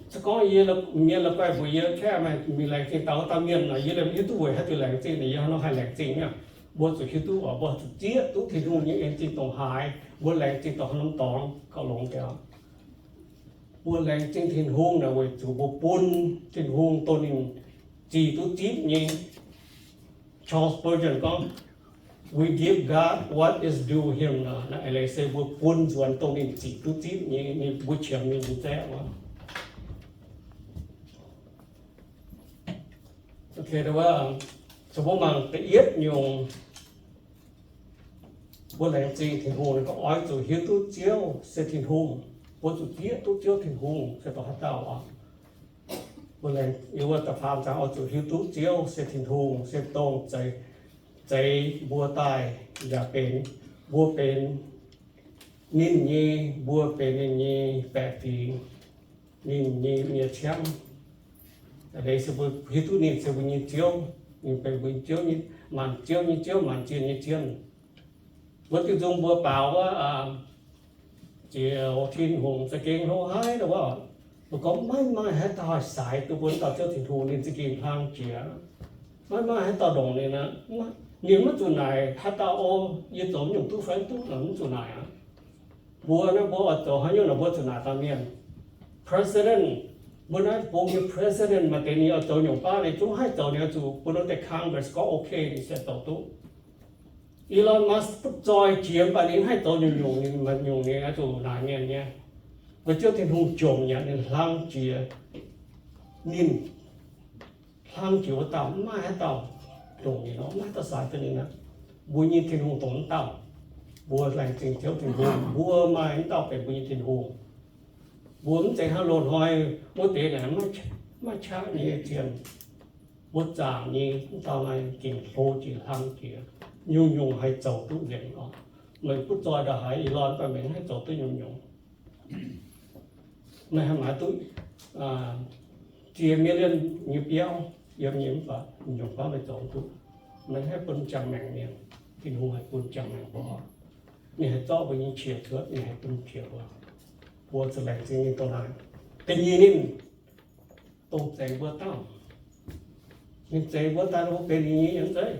Se gorngv yie mienh la'guaih mbuox yie, kaeqv, meih mingh laengz zingh dauh dauh mienh nor, yie liemh hiuv duqv weic haaix diuc laengz zingh ninh, yie hnangv nor haih laengz zingh nyei. Mbuo zuqc hiuv duqv oc, mbuo zuqc zieqv duqv Tin-Hungh nyei en-zingh dongh haaix, mbuo laengz zingh dongh haaix norm dorngx gauh longx deix. Mbuo laengz zingh Tin-Hungh naaic weic zuqc mbuo bun Tin-Hungh dongh ninh zic duqv zipv nyei. Charles Spurgeon gorngv, we give God what is due him. Naaiv leiz se mbuo bun nzuonx dongh ninh zic duqv zipv nyei, ninh, mbuo qiemx ninh nyei zaeqv wuov. Ok, wuov, se mbuo mangc da'yietv nyungc, mbuo laengz zingh Tin-Hungh, ninh gorngv oix zuqc hiuv duqv Ziouv se Tin-Hungh. Mbuo zuqc zieqv duqv Ziouv Tin-Hungh se dongh haaix dauh oc. Mbuo laengz, yiem wuov da'faam zaang, oix zuqc hiuv duqv Ziouv se Tin-Hungh, se dongh zeix, zeix mbuo daaih yaac benx, mbuo benx ninh nyei, mbuo benx ninh nyei baeqc fingx, ninh nyei miev-ciangv. Leiz se mbuo hiuv duqv ninh se mbuo nyei Ziouv, ninh benx mbuo nyei Ziouv, maanc ziouv nyei Ziouv, maanc zienh nyei zienh. Mbuo diuh nzung mbuo baaux wuov, ziouc Tin-Hungh za'gengh hlo haiv wuov. Mbuo gorngv maiv maaih haaix dauh haih saaix duqv mbuo dauh Ziouv Tin-Hungh, ninh za'gengh hlang jiex. Maiv maaih haaix dauh ndongc ninh aqv. Ninh maiv zuqc naaic haaix dauh, o, yie zoux nyungc duqv fai mv duqv, mv zuqc naaic aqv. Mbuo naaiv mbuo oix zoux haaix nyungc nor mbuo zuqc naaic dauh mienh. President, mbuo naaiv deic-bung nyei president maaih deix ninh oix zoux nyungc baav, ninh zungv haih zoux, ninh oix zuqc bun wuov deix Congress gorngv ok ninh se zoux duqv. Elon Musk butv zoih jiex mv baac ninh haih zoux nyungc-nyungc, ninh maaih nyungc ninh oix zuqc naaic mienh nyei. Mbuo Ziouv Tin-Hungh jomc yaac ninh hlang jiex. Ninh hlang jiex wuov dauh mv maaih haaix dauh ndongc ninh nor, mv maaih haaix dauh saaix duqv ninh aqv. Mbuo nyei Tin-Hungh dongh wuov dauh. Mbuo laengz zingh Ziouv Tin-Hungh, mbuo maaih wuov dauh benx mbuo nyei Tin-Hungh. Mbuo mv zeiz hnangv loz-hnoi wuov deix naaic, maiv qaqv nyei zienh. Mbuo zaangc nyei wuov dauh naaiv gengh hlo jiex hlang jiex, nyungc-nyungc haih zoux duqv nzengc oc. Meih butv zoih ndongc haaix, Elon, mv baac meih haih zoux duqv nyungc-nyungc. Meih haih maaiz duqv ziex million nyei biauv yiem nyei, mv baac nyungc-nyungc baav meih zoux duqv. Meih haih bun ziangh maengc mienh, Tin-Hungh haih bun ziangh maengc mbuo. Ninh haih zorqv mbuo nyei qiex cuotv, ninh haih bun qiex mbuo. Mbuo zuqc laengz zingh ninh dongh naaiv. Da'nyeic ninh dongh zeix mbuo dauh. Ninh zeix mbuo daaih mbuo benx ninh nyei yiem zeiv.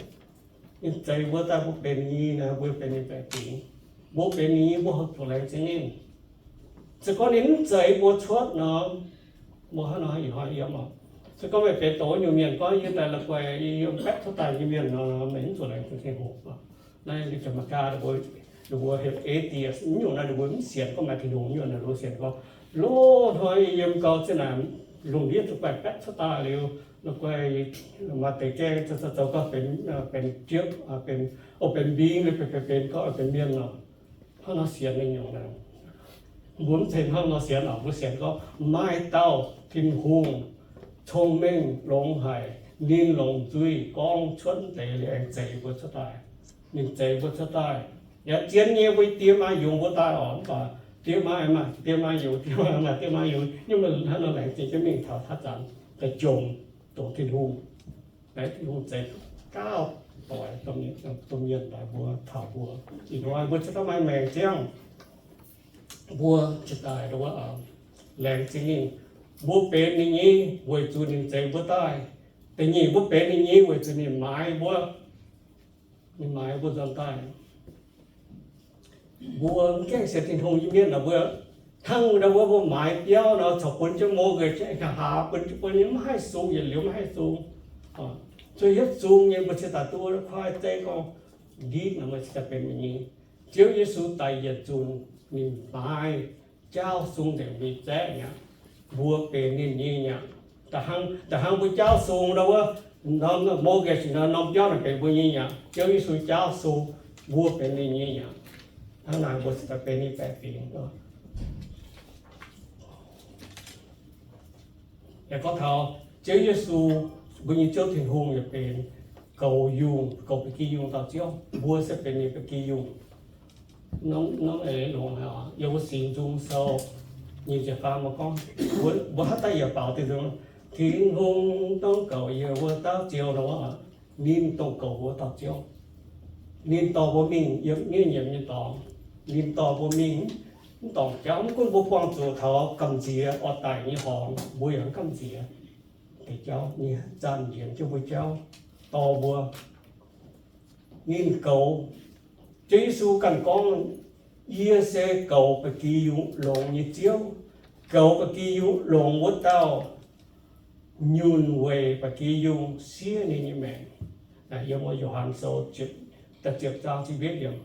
Ninh zeix mbuo daaih mbuo benx ninh nyei naaic, mbuo benx ninh baeqc fingx. Mbuo benx ninh nyei, mbuo haih zuqc laengz zingh ninh. Se gorngv ninh mv zeix mbuo cuotv nor, mbuo hnangv nor ih hnoi yiem oc. Se gorngv meih benx dongh wuov nyungc mienh gorngv yie daaih la'guaih yie yiem baeqv cuotv daaih nyei mienh nor, meih mv zuqc laengz zingh Tin-Hungh. Naaiv ninh jaax Meigaa ninh mbuo heuc atheist, nyungc naaiv ninh mbuo mv sienx gorngv maaih Tin-Hungh, nyungc naaiv ninh mbuo sienx gorngv loz-hnoi yie yiem gau ziex naaic, lungh ndiev zuqc guaih baeqv cuotv daaih liuz, Guai maaih deix gaengh zoux zoux gorngv benx, benx jiepv, benx, o, benx mbing, benx, benx, benx gorngv benx mienh nor. Hnangv nor sienx nyungc naaic. Mbuo mv zeiz hnangv nor sienx oc. Mbuo sienx gorngv maaih dauh Tin-Hungh cong-mengh longx haic, ninh longc nzuih gorngv cuotv deix liuz aengx zeix mbuo cuotv daaih. Ninh zeix mbuo cuotv daaih. Yaac zien nyei, mbuo diex maaih yungz mbuo daaih oc, mv baac diex maaih, maaih diex maaih yungz, diex maaih, maaih diex maaih yungz, nyungc mienh hnangv nor laengz zingh jienv mingh taux haaix zanc daaih jomc doqc Tin-Hungh. Laengz Tin-Hungh zeix gauh doix domh mienh daaih mbuo taux mbuo. Ih hnoi mbuo cingx daaih maaih maengc ziangh, mbuo cingx daaih laengz zingh ninh. Mbuo benx ninh nyei weic zuqc ninh zeix mbuo daaih. Da'nyeic, mbuo benx ninh nyei weic zuqc ninh maaiz mbuo. Ninh maaiz mbuo nzuonx daaih. Mbuo mv gaengh sienx Tin-Hungh nyei mienh nor, mbuo hnangv ndau wuov mbuo maaiz biauv nor, corc bun jienv mortgage, nqa'haav bun jienv, bun jienv maiv haih sung, yietc liuz maiv haih sung. Zuov hietv sung nyei mbuo cingx daaih duqv kuaaiv zeiv gorngv nditv nor, mbuo cingx daaih benx ninh nyei. Ziouv Yesu daic yietc nzunc, ninh maaiz jaauv sung nzengc mbuo nyei zaeqv mi'aqv. Mbuo benx ninh nyei mi'aqv. Da'hnangv, da'hnangv mbuo jaauv sung nor wuov, norm mortgage nor, norm biauv naaic benx mbuo nyei mi'aqv. Ziouv Yesu jaauv sung, mbuo benx ninh nyei mi'aqv. Hnangv naaic mbuo cingx daaih benx ninh baeqc fingx. Yaac gorngv taux Ziouv Yesu, mbuo nyei Ziouv Tin-Hungh yaac benx goux yungh, goux ba'gi yungh dauh Ziouv. Mbuo se benx ninh ba'gi yungh. Norm, norm eix longx haic oc. Yiem Singx Nzung Sou nyic ziepc faam mbuo gorngv, mbuo, mbuo haaix dauh yaac baaux diuh nzung, Tin-Hungh dongh goux yie wuov dauh Ziouv nor, ninh dongh goux wuov dauh Ziouv. Ninh dorh mbuo mingh yiem nyei nyiemc nyei dorngx. Ninh dorh mbuo mingh mv dorngc jauv. Mv gunv mbuo buangh zuqc taux gamh nziex oix daic nyei horngz, mbuo yaac mv gamh nziex. Deix jauv ninh zanc njiec jienv mbuo jauv, dorh mbuo. Ninh goux, Ziouv Yesu ganh gorngv, Yie se goux ba'gi yungh longx nyei Ziouv. Goux ba'gi yungh longx wuov dauh nyunc weic ba'gi yungh siev ninh nyei maengc. Yiem Yo^han Sou da'ziepc zaang ziepc yietv yiemc.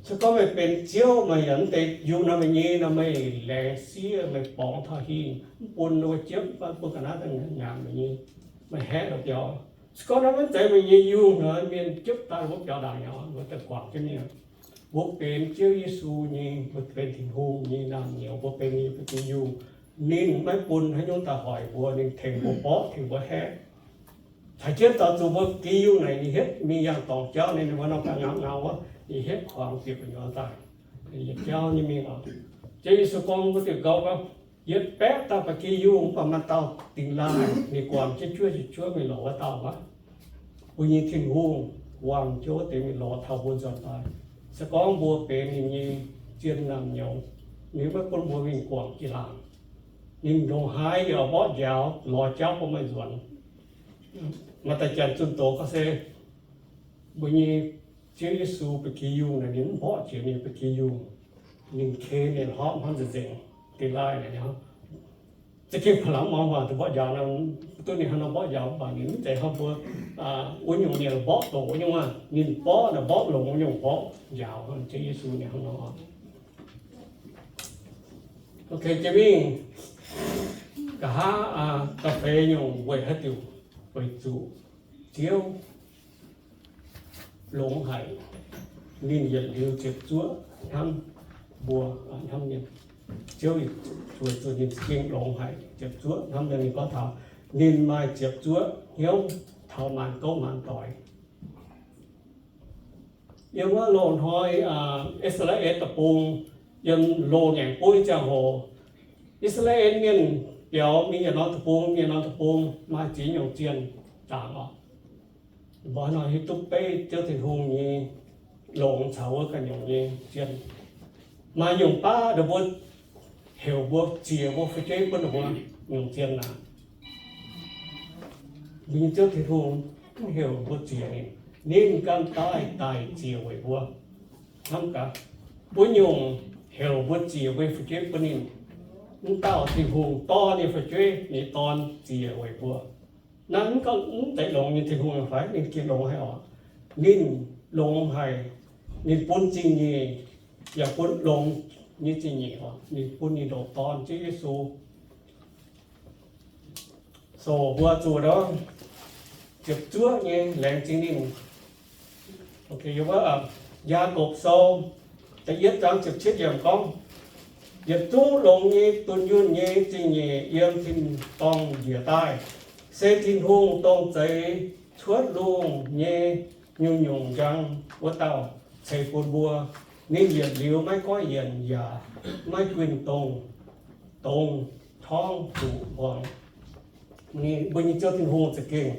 Se gorngv meih benx Ziouv, meih yaac mv deix yungh nor meih nyei nor, meih laengz siev, meih borngz taux hingh, mv bun wuov jiepv, mv bun ga'naaiv daaih nyanc meih nyei, meih haeqv lorz biaux. Se gorngv naaiv maiv zeiz meih nyei yungh nor, mienh jiepv daaih wuov biaux ndaangc nyei, mbuo daaih guangc jienv mingh. Mbuo benx Ziouv Yesu nyei, mbuo benx Tin-Hungh nyei naamh nyouz, mbuo benx ninh ba'gi yungh. Ninh maiv bun haaix nyungc daaih hoic mbuo, ninh tengx mbuo mborqv, tengx mbuo haeqv. Caux jienv daaih zuqc mbuo ba'gi yungh naaic ninh hietv mingh yangh dorngc jauv, ninh mbuo nor ganh ngau ngau wuov, ninh hietv kuangx bieqc gu'nyuoz daaih yietc jauv nyei mingh oc. Ziouv Yesu gorngv wuov diuh gouv gorngv, Yietc baeqv dauh ba'gi yungh, mv baac maaih dauh dingx laaih, ninh guangc jienv juov yietc juov mingh lorz wuov dauh aqv. Mbuo nyei Tin-Hungh guangc jienv wuov deix mingh lorz taux mbuo nzuonx daaih. Se gorngv mbuo benx ninh nyei zien naamh nyouz, ninh maiv bun mbuo mingh guangc jiex laangc. Ninh ndongc haaix yaac mborqv njaaux, lorz jauv bun meih nzuonx. Maaih deix janx zunh doz gorngv se mbuo nyei Ziouv Yesu ba'gi yungh naaic, ninh mv mborqv jiex ninh ba'gi yungh. Ninh ken ninh hlopv hnangv nzengc nzengc, dingx laaih naaic. Za'gengh ba'laqc muangx waac duqv mborqv njaaux nor, duqv ninh hnangv nor mborqv njaaux, mv baac ninh mv zeiz hnangv mbuo wuov nyungc mienh mborqv doqc wuov nyungc aqv. Ninh mborqv naaic mborqv longx wuov nyungc mborqv njaaux, Ziouv Yesu ninh hnangv nor. Ok, jiex mingh nqa'haav da'feix nyungc weic haaix diuc? Weic zuqc Ziouv longx haic, ninh yietc liuz ziepc zuoqv hnamv mbuo, hnamv mienh. Ziouv weic zuqc ninh za'gengh longx haic, ziepc zuoqv hnamv mienh. Ninh gorngv taux ninh maaih ziepc zuoqv hnyouv taux maanc gouv maanc doic. Yiem wuov loz-hnoi, I^saa^laa^en Deic-Bung, yiem loz-ngaengc buv ziangh hoc, I^saa^laa^en Mienh biaux mingh yietc norm deic-bung, yietc norm deic-bung maaih ziex nyungc zienh zaangc oc. Mbuo nor hiuv duqv beiv Ziouv Tin-Hungh nyei longx caux wuov ganh nyungc nyei zienh. Maaih nyungc baav ninh mbuo heuc mbuo ziec mbuo fu'jueiv bun ninh mbuo nyungc zienh naaic. Mbuo nyei Ziouv Tin-Hungh mv heuc mbuo ziec ninh. Ninh ganh daaih daic ziec weic mbuo. Hnamv gaax, mbuo nyungc heuc mbuo ziec mbuo nyei fu'jueiv bun ninh. Mv dauh Tin-Hungh dorh ninh fu'jueiv nyei Dorn ziec weic mbuo. Naaiv mv gorngv mv deix longx nyei Tin-Hungh fai? Ninh gengh longx haic oc. Ninh longx haic. Ninh bun zingh nyeic, yaac bun longx nyei zingh nyeic oc. Ninh bun ninh ndoqc Dorn, Ziouv Yesu, Soux mbuo zuqc nor, ziepc zuoqv nyei laengz zingh ninh. Yaakopv Sou da'yietv zaang ziepc cietv yiemc gorngv, yietc zungv longx nyei dunh yunh nyei zingh nyeic yiem tin-dorngh njiec daaih, se Tin-Hungh dongh zeix cuotv lungh nyei nyungc-nyungc njang wuov dauh ceix bun mbuo. Ninh yietc liuz maiv goiv yienc yaac maiv guinh dongh, dongh torngv zuqc mbuangz. Mbuo nyei Ziouv Tin-Hungh za'gengh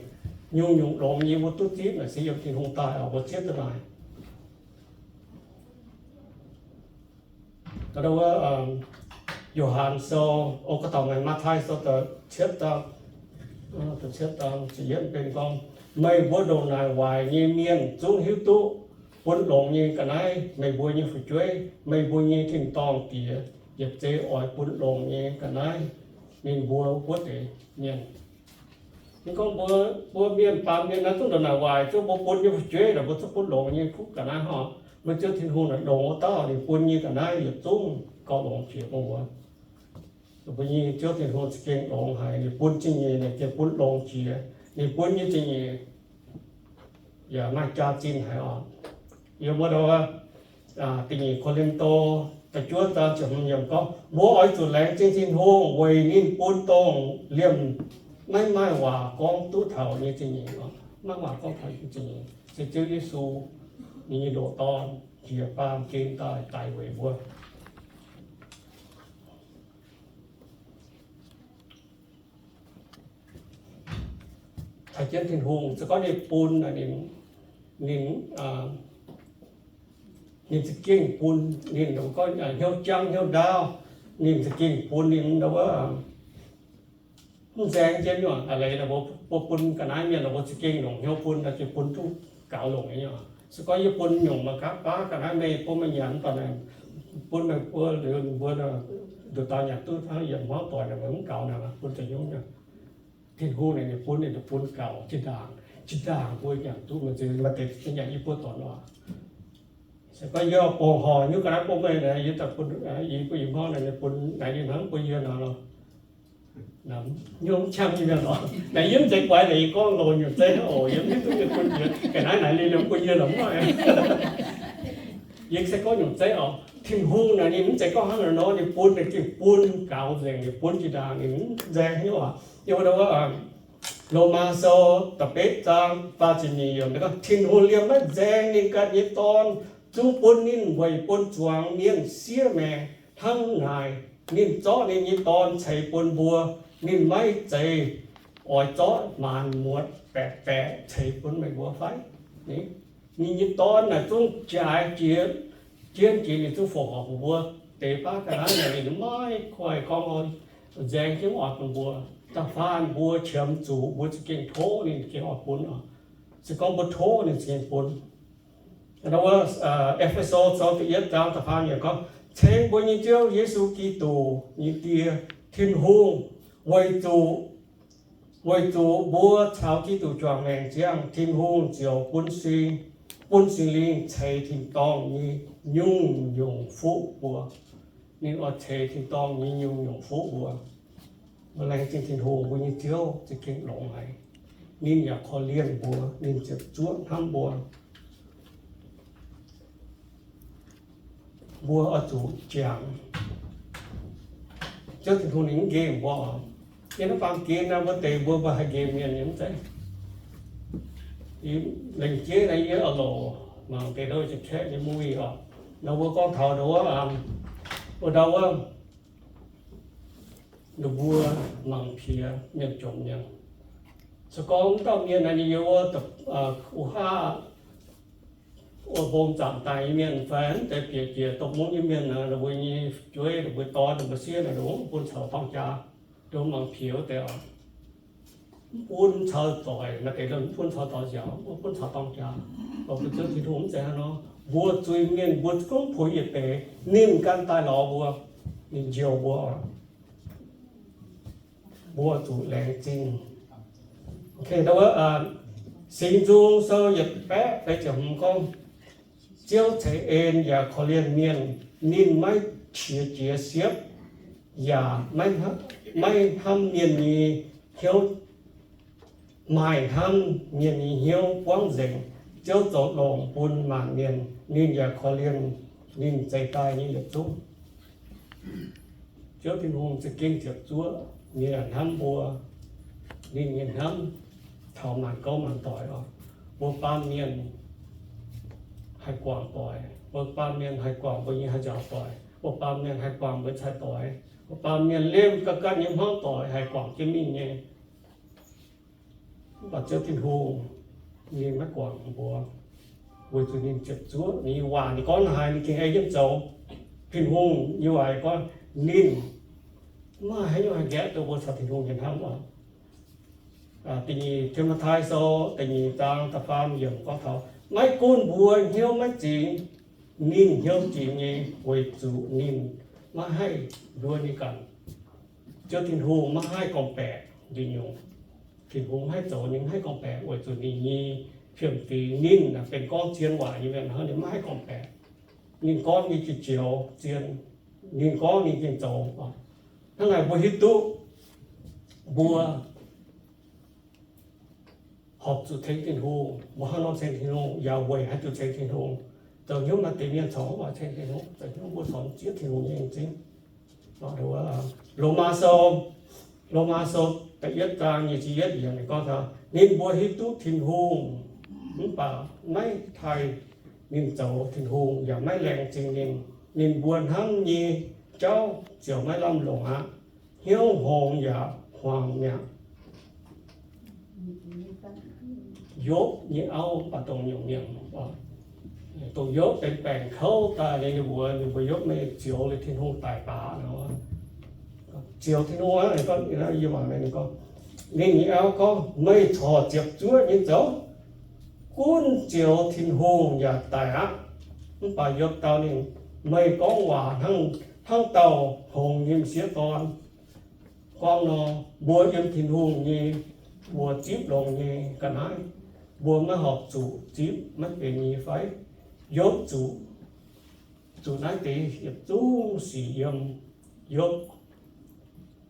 nyungc-nyungc longx nyei mbuo duqv zipv naaic se yiem Tin-Hungh daaih oc, mbuo zieqv duqv naaic. Wuov, Yo^han Sou, o, ga'dauh maaih Matv^taai Sou da'cietv zaang, da'cietv zaang ziepc yietv benx gorngv, meih mbuo ndongc naaic waaic nyei mienh zungv hiuv duqv bun longx nyei ga'naaiv meih mbuo nyei fu'jueiv, meih mbuo nyei tin-dorngh Diex yietc zei oix bun longx nyei ga'naaiv ninh mbuo wuov deix mienh. Ninh gorngv mbuo, mbuo mienh, baamh mienh naaiv zungv ndongc naaic waaic, zungv mbuo bun nyei fu'jueiv naaic mbuo zungv bun longx nyei kuv ga'naaiv haic. Mbuo Ziouv Tin-Hungh naaic longx wuov dauh ninh bun nyei ga'naaiv yietc zungv gauh longx jiex bun mbuo. Mbuo nyei Ziouv Tin-Hungh za'gengh longx haic, ninh bun zingh nyeic naaic gengh bun longx jiex. Ninh bun nyei zingh nyeic yaac maaih jaax-zinh haic oc. Yiem wuov, Da'nyeic Ko^lin^to da'juov zaang ziepc hmz yiemc gorngv, mbuo oix zuqc laengz zingh Tin-Hungh weic ninh bun dongh liemh maiv maaih waac gorngv duqv taux nyei zingh nyeic. Maiv maaih waac gorngv taux nyei zingh nyeic se Ziouv Yesu, ninh nyei ndoqc Dorn, njiec baamh gen daaih daic weic mbuo. Caux jienv Tin-Hungh, se gorngv ninh bun, ninh, ninh, ninh za'gengh bun, ninh gorngv hnyouv jangv hnyouv ndaauv, ninh za'gengh bun ninh wuov, mv nzaeng jienv nyei. A'leiz mbuo bun ga'naaiv mienh, mbuo za'gengh longc hnyouv bun, bun duqv gaux longc nyei. Se gorngv yie bun nyungc mangc gaax baav ga'naaiv meih bun meih nyanc daaih, bun meih mbuo, mbuo nduqc dauh nyanc duqv hnangv yiem hmuangv doic naaic, mv gaux naaic, bun daaih nyungc nyei. Tin-Hungh naaic ninh bun, ninh bun gaux zinh ndaangc, zinh ndaangc mbuo nyanc duqv, maaih deix nyanc yie mbuo dorngx oc. Se gorngv yie bungx horc nyungc ga'naaiv bun meih, yie daaih bun, yie bun yie hmuangv naaic, bun naaic ninh hnangv bun yie nor. Hnyouv mv qangv nyei mienh oc. Naaic yie mv zeiz guaix naaic, yie gorngv loz nyungc zeiv oc, yie mv hiuv duqv yie bun yie ga'naaiv naaic ninh liemh bun yie lorqc mv oc. Yie se gorngv nyungc zeiv oc. Tin-Hungh naaic ninh mv zeiz gorngv hnangv naaic nor, ninh bun, ninh gengh bun gaux nzengc, ninh bun zinh ndaangc, ninh mv nzaeng hnyouv oc. Yie mbuo Lomaa Sou da'betv zaang faah ziepc nyeic yiemc gorngv, Tin-Hungh liemh maiv nzaeng ninh ganh nyei Dorn, zungv bun ninh weic bun zuangx mienh siev maengc. Hnangv naaic, ninh zorqv ninh nyei Dorn ceix bun mbuo, ninh maiv zeiz oix zorqv maanc muotc baeqc baeqc ceix bun meih mbuo fai? Ninh nyei Dorn naaic zungv jaaix jiex, jienv jiex, ninh zungv fongc horc mbuo deix baav ga'naaiv naaic, ninh maiv koiv gorngv nzaeng jienv oix bun mbuo. Da'faanh mbuo qiemx zuqc mbuo za'gengh tov ninh gengh oix bun oc. Se gorngv mbuo tov ninh za'gengh bun. Wuov, E^fe^so Sou da'yietv zaang da'faam yiemc gorngv, Ceng mbuo nyei Ziouv Yesu Giduc nyei Die, Tin-Hungh, weic zuqc, weic zuqc mbuo caux Giduc juangc maengc ziangh, Tin-Hungh ziouc bun Sing, bun Singx Lingh ceix tin-dorngh nyei nyungc-nyungc fuqv mbuo. Ninh oix ceix tin-dorngh nyei nyungc-nyungc fuqv mbuo. Mbuo laengz zingh Tin-Hungh, mbuo nyei Ziouv za'gengh longx haic. Ninh yaac korv-lienh mbuo, ninh ziepc zuoqv hnamv mbuo. Mbuo oix zuqc jangx. Ziouv Tin-Hungh ninh mv nqemh mbuo oc. Yiem naaiv baamh gen naaiv mbuo deix mbuo, mbuo haih nqemh mienh nyei mv zeiz. Lengc jeiv naaiv yie oix loc mangc deix ndau Janx-Kaeqv nyei movie oc. Ndau mbuo gorngv taux ndau wuov, ndau wuov, ninh mbuo mangc piex mienh jomc mienh. Se gorngv wuov dauh mienh naaiv ninh yiem wuov, wuov haav, wuov mbong zaangc daaih nyei mienh fai mv deix bieqc jiex dongh mungv nyei mienh, ninh mbuo nyei fu'jueiv, ninh mbuo dorn, ninh mbuo sieqv naaic, ninh mbuo bun caux dorng jaax, ninh mbuo mangc piex wuov deix oc. Mv bun caux doic, maaih deix mv bun caux doic nziaauc, mv bun caux dorng jaax. Mbuo Ziouv Tin-Hungh mv zeiz hnangv nor. Mbuo zuiz-mienh, mbuo gorngv puix yietc deix, ninh ganh daaih lorz mbuo, ninh njoux mbuo. Mbuo zuqc laengz zingh. Singx Nzung Sou yietc baeqv feix ziepc hmz gorngv, Ziouv ceix en yaac korv-lienh mienh. Ninh maiv qiex jiez siepv, yaac maiv hnamv mienh nyei hnyouv maaih hnamv mienh nyei hnyouv buangv nzengc. Ziouv zoux longc bun maanc mienh, ninh yaac korv-lienh ninh zeix daaih nyei yietc zungv. Ziouv Tin-Hungh za'gengh ziepc zuoqv, ninh yaac hnamv mbuo. Ninh nyei hnamv taux maanc gouv maanc doic oc. Mbuo baamh mienh haih guangc doic, mbuo baamh mienh haih guangc mbuo nyei haaix njaaux doic, mbuo baamh mienh haih guangc mbuo cai doic, mbuo baamh mienh lemh ganh ganh nyei hmuangv doic haih guangc jienv mingh nyei. Mv baac Ziouv Tin-Hungh ninh maiv guangc mbuo, weic zuqc ninh ziepc zuoqv. Ninh nyei waac ninh gorngv haaix ninh gengh ei jienv zoux. Tin-Hungh nyei waac gorngv ninh maiv maaih haaix nyungc haih nqaeqv duqv mbuo caux Tin-Hungh nyei hnamv oc. Da'nyeic Ti^mo^tai Sou da'nyeic zaang da'faam yiemc gorngv taux, maiv gunv mbuo hnyouv maiv zingx, ninh hnyouv zingx nyei, weic zuqc ninh maiv haih nduov ninh ganh. Ziouv Tin-Hungh maiv haih gorngv-baeqc njien-youh. Tin-Hungh maiv haih zoux, ninh maiv haih gorngv-baeqc weic zuqc ninh nyei fiem-fingx, ninh benx gorngv zien waac nyei mienh hnangv, ninh maiv haih gorngv-baeqc. Ninh gorngv ninh gengh joux zien, ninh gorngv ninh gengh zoux. Hnangv naaic mbuo hiuv duqv mbuo horpc zuqc ceng Tin-Hungh, mbuo hnangv nor ceng Tin-Hungh yaac weic haih duqv ceng Tin-Hungh. Zoux hnyouv maaih deix mienh corc mv oix ceng Tin-Hungh, zoux hnyouv mbuo corc mv zieqv Tin-Hungh nyei m'zing. Lomaa Sou, Lomaa Sou da'yietv zaang nyic ziepc yietv yiemc ninh gorngv taux, ninh mbuo hiuv duqv Tin-Hungh mv baac maiv taaih ninh zoux Tin-Hungh yaac maiv laengz zingh ninh. Ninh mbuo hnamv nyei jauv ziouc maiv lamh longc aqv. Hnyouv hngongx yaac hmuangx mi'aqv. Yopv nyei auv mv baac dongh nyungc mienh, dongh Yopv benx baengc kouv daaih liuz, ninh mbuo, ninh mbuo Yopv maiv zioux liuz Tin-Hungh daic baac nor. Zioux Tin-Hungh aqv, ninh gorngv, yie mangc ninh gorngv, ninh nyei auv gorngv, meih corc ziepc zuoqv nyei zoux, gunv zioux Tin-Hungh yaac daic aqv. Mv baac Yopv dau ninh, meih gorngv waac hnangv, hnangv dauh hngongx nyei m'sieqv dorn gorngv nor, mbuo yiem Tin-Hungh nyei, mbuo zipv longx nyei ga'naaiv, mbuo maiv horpc zuqc zipv maiv benx nyei fai? Yopv zuqc, zuqc naaiv deix yietc zungv sic yiem Yopv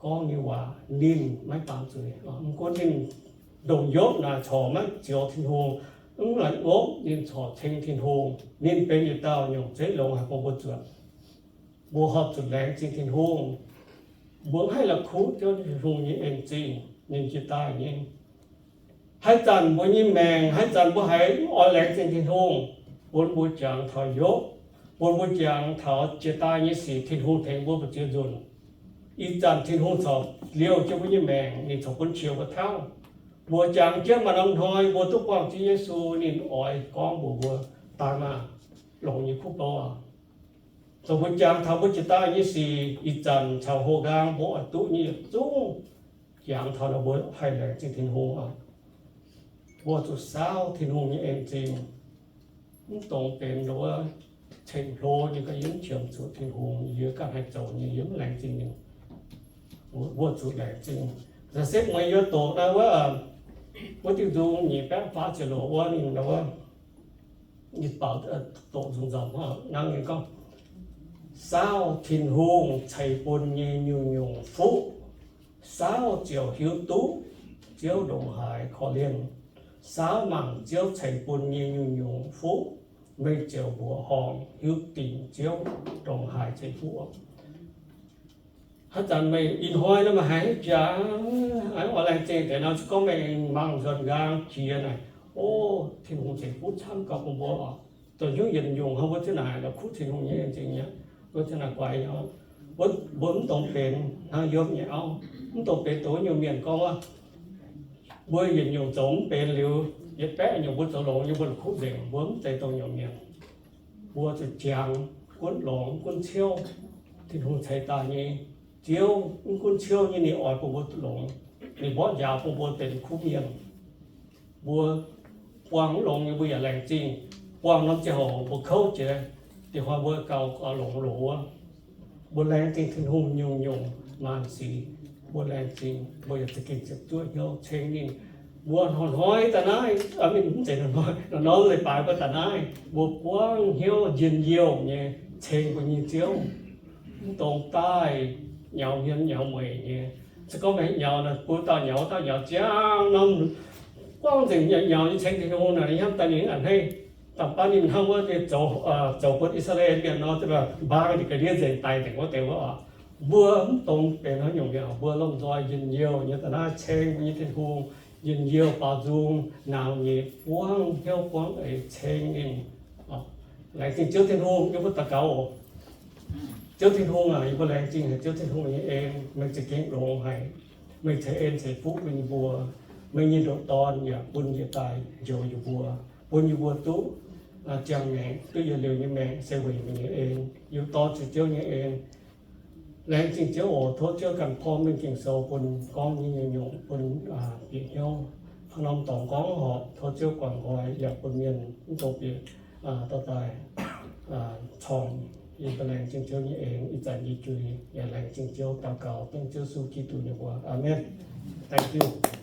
gorngv nyei waac ninh maiv baamz zuiz. Mv gunv ninh, ndongc Yopv naaic corc maiv zioux Tin-Hungh, mv laengz Yopv ninh corc ceng Tin-Hungh, ninh benx yietc dauh nyungc zeiv longx haih bun mbuo zuotc. Mbuo horpc zuqc laengz zingh Tin-Hungh. Mbuo mv haih la'kuqv Ziouv Tin-Hungh nyei en-zingh, ninh jiex daaih nyei. Haaix zanc mbuo nyei maengc, haaix zanc mbuo haiz mv oix laengz zingh Tin-Hungh, bun mbuo jangx taux Yopv, bun mbuo jangx taux jiex daaih nyei sic Tin-Hungh tengx mbuo mbu'ziex nzunc. Ih zanc Tin-Hungh corc liouh jienv mbuo nyei maengc, ninh corc bun qiex mbuo tauv. Mbuo jangx jienv maaih norm hnoi mbuo duqv buangh Ziouv Yesu, ninh oix gorngv mbuox mbuo, daaih maah, longx nyei kuv bou aac. Zoux mbuo jangx taux mbuo jiex daaih nyei sic, ih zanc caux hoqc nqaang mbuo oix duqv nyei yietc zungv, jangx taux nor mbuo haih laengz zingh Tin-Hungh oc. Mbuo zuqc saauv Tin-Hungh nyei en-zingh. Mv dongz benx nduov ceng hlo nyei ga'naaiv, yie mv qiemx zuqc Tin-Hungh, yie ganh haih zoux nyei, yie mv laengz zingh ninh. Mbuo zuqc laengz zingh. Nza'setv mueiz yie doqc naaiv wuov, wuov diuh nzung nyic baeqv faah ziepc luoqc wuov, ninh wuov, yie baaux doqc nzunc nzauc hnangv, ninh gorngv, saauv Tin-Hungh ceix bun nyei nyungc-nyungc fuqv, saauv ziouc hiuv duqv Ziouv ndongc haaix korv-lienh. Saauv mangc Ziouv ceix bun nyei nyungc-nyungc fuqv, meih ziouc mbuoqc horngh hiuv dingc Ziouv ndongc haaix ceix fuqv. Haaix zanc meih ih hnoi nor meih haiz jaax, oix laengz zingh deix nor, se gorngv meih mangc nzuonx nqaang jiex naaic, o, Tin-Hungh ceix fuqv camv gauh bun mbuo oc. Zoux hnyouv yietc nyungc hnangv mbuo zinv naaic la'kuqv Tin-Hungh nyei en-zingh nyei, mbuo zinv naaic guaix nyei. Mbuo mv dongz benx hnangv Yopv nyei auv, mv dongz benx dongh wuov nyungc mienh gorngv wuov, mbuo yietc nyungc zoux mv benx liuz, yietc baeqv nyungc mbuo zoux longx nyei mbuo la'kuqv nzengc, mbuo mv zeiz dongh nyungc mienh. Mbuo zuqc jangx gunv longx, gunv ciouv. Tin-Hungh ceix daaih nyei Ziouv, mv gunv ciouv nyei ninh oix bun mbuo longx, ninh mborqv njaaux bun mbuo benx kuv mienh. Mbuo buangh mv longx nyei mbuo yaac laengz zingh. Buangh norm ziangh hoc mbuo kouv jiex, diex hnoi mbuo gauh longx loz wuov. Mbuo laengz zingh Tin-Hungh nyungc-nyungc maanc sic. Mbuo laengz zingh, mbuo yaac za'gengh ziepc zuoqv hnyouv ceng ninh. Mbuo hnoi-hnoi daaih naaiv, mv zeiz hnoi-hnoi, hnoi-hnoi leiz-baaix mbuo daaih naaiv, mbuo buangv hnyouv njien-youh nyei ceng mbuo nyei Ziouv. Mv dongz daaih nyaux hmien nyaux mueic nyei. Se gorngv meih nyaux naaic, bun dauh nyaux, dauh nyaux ziangh norm buangv nzengc nyei, nyaux nyei ceng Tin-Hungh naaic, hnamv daaih ninh a'hneiv. Da'faanh ninh hnamv wuov zoux, zoux bun I^saa^laa^en Mienh nor, mbaang ninh ga'ndiev nzengc daic nzengc wuov deix wuov oc. Mbuo mv dungx benx haaix nyungc mienh, mbuo lomh nzoih njien-youh nyei da'naaiv ceng mbuo nyei Tin-Hungh, njien-youh baaux nzung, nauz nyei buangv hnyouv buangv eix ceng ninh. Laengz zingh Ziouv Tin-Hungh, yie mbuo daux gaux oc. Ziouv Tin-Hungh aac, yie mbuo laengz zingh haic Ziouv Tin-Hungh nyei en, meih za'gengh longx haic. Meih ceix en ceix fuqv bun yie mbuo. Meih nyei ndoqc Dorn yaac bun yie daaih njoux yie mbuo, bun yie mbuo duqv ziangh maengc, duqv yietc liuz nyei maengc se weic meih nyei en. Yie dorh ziouc Ziouv nyei en. Laengz zingh Ziouv oc. Tov Ziouv ganh porv mingh Ging-Sou bun gorngv nyei nyungc-nyungc bun bieqc hnyouv. Haaix norm dorngx gorngv horpc, tov Ziouv guangc nqoi yaac bun mienh mv dungx bieqc dorh daaih corngh. Yie mbuo laengz zingh Ziouv nyei en, ih zanc yie juix yaac laengz zingh Ziouv, daux gaux dengv Ziouv Yesu Giduc nyei mbuox. Aamen. Thank you.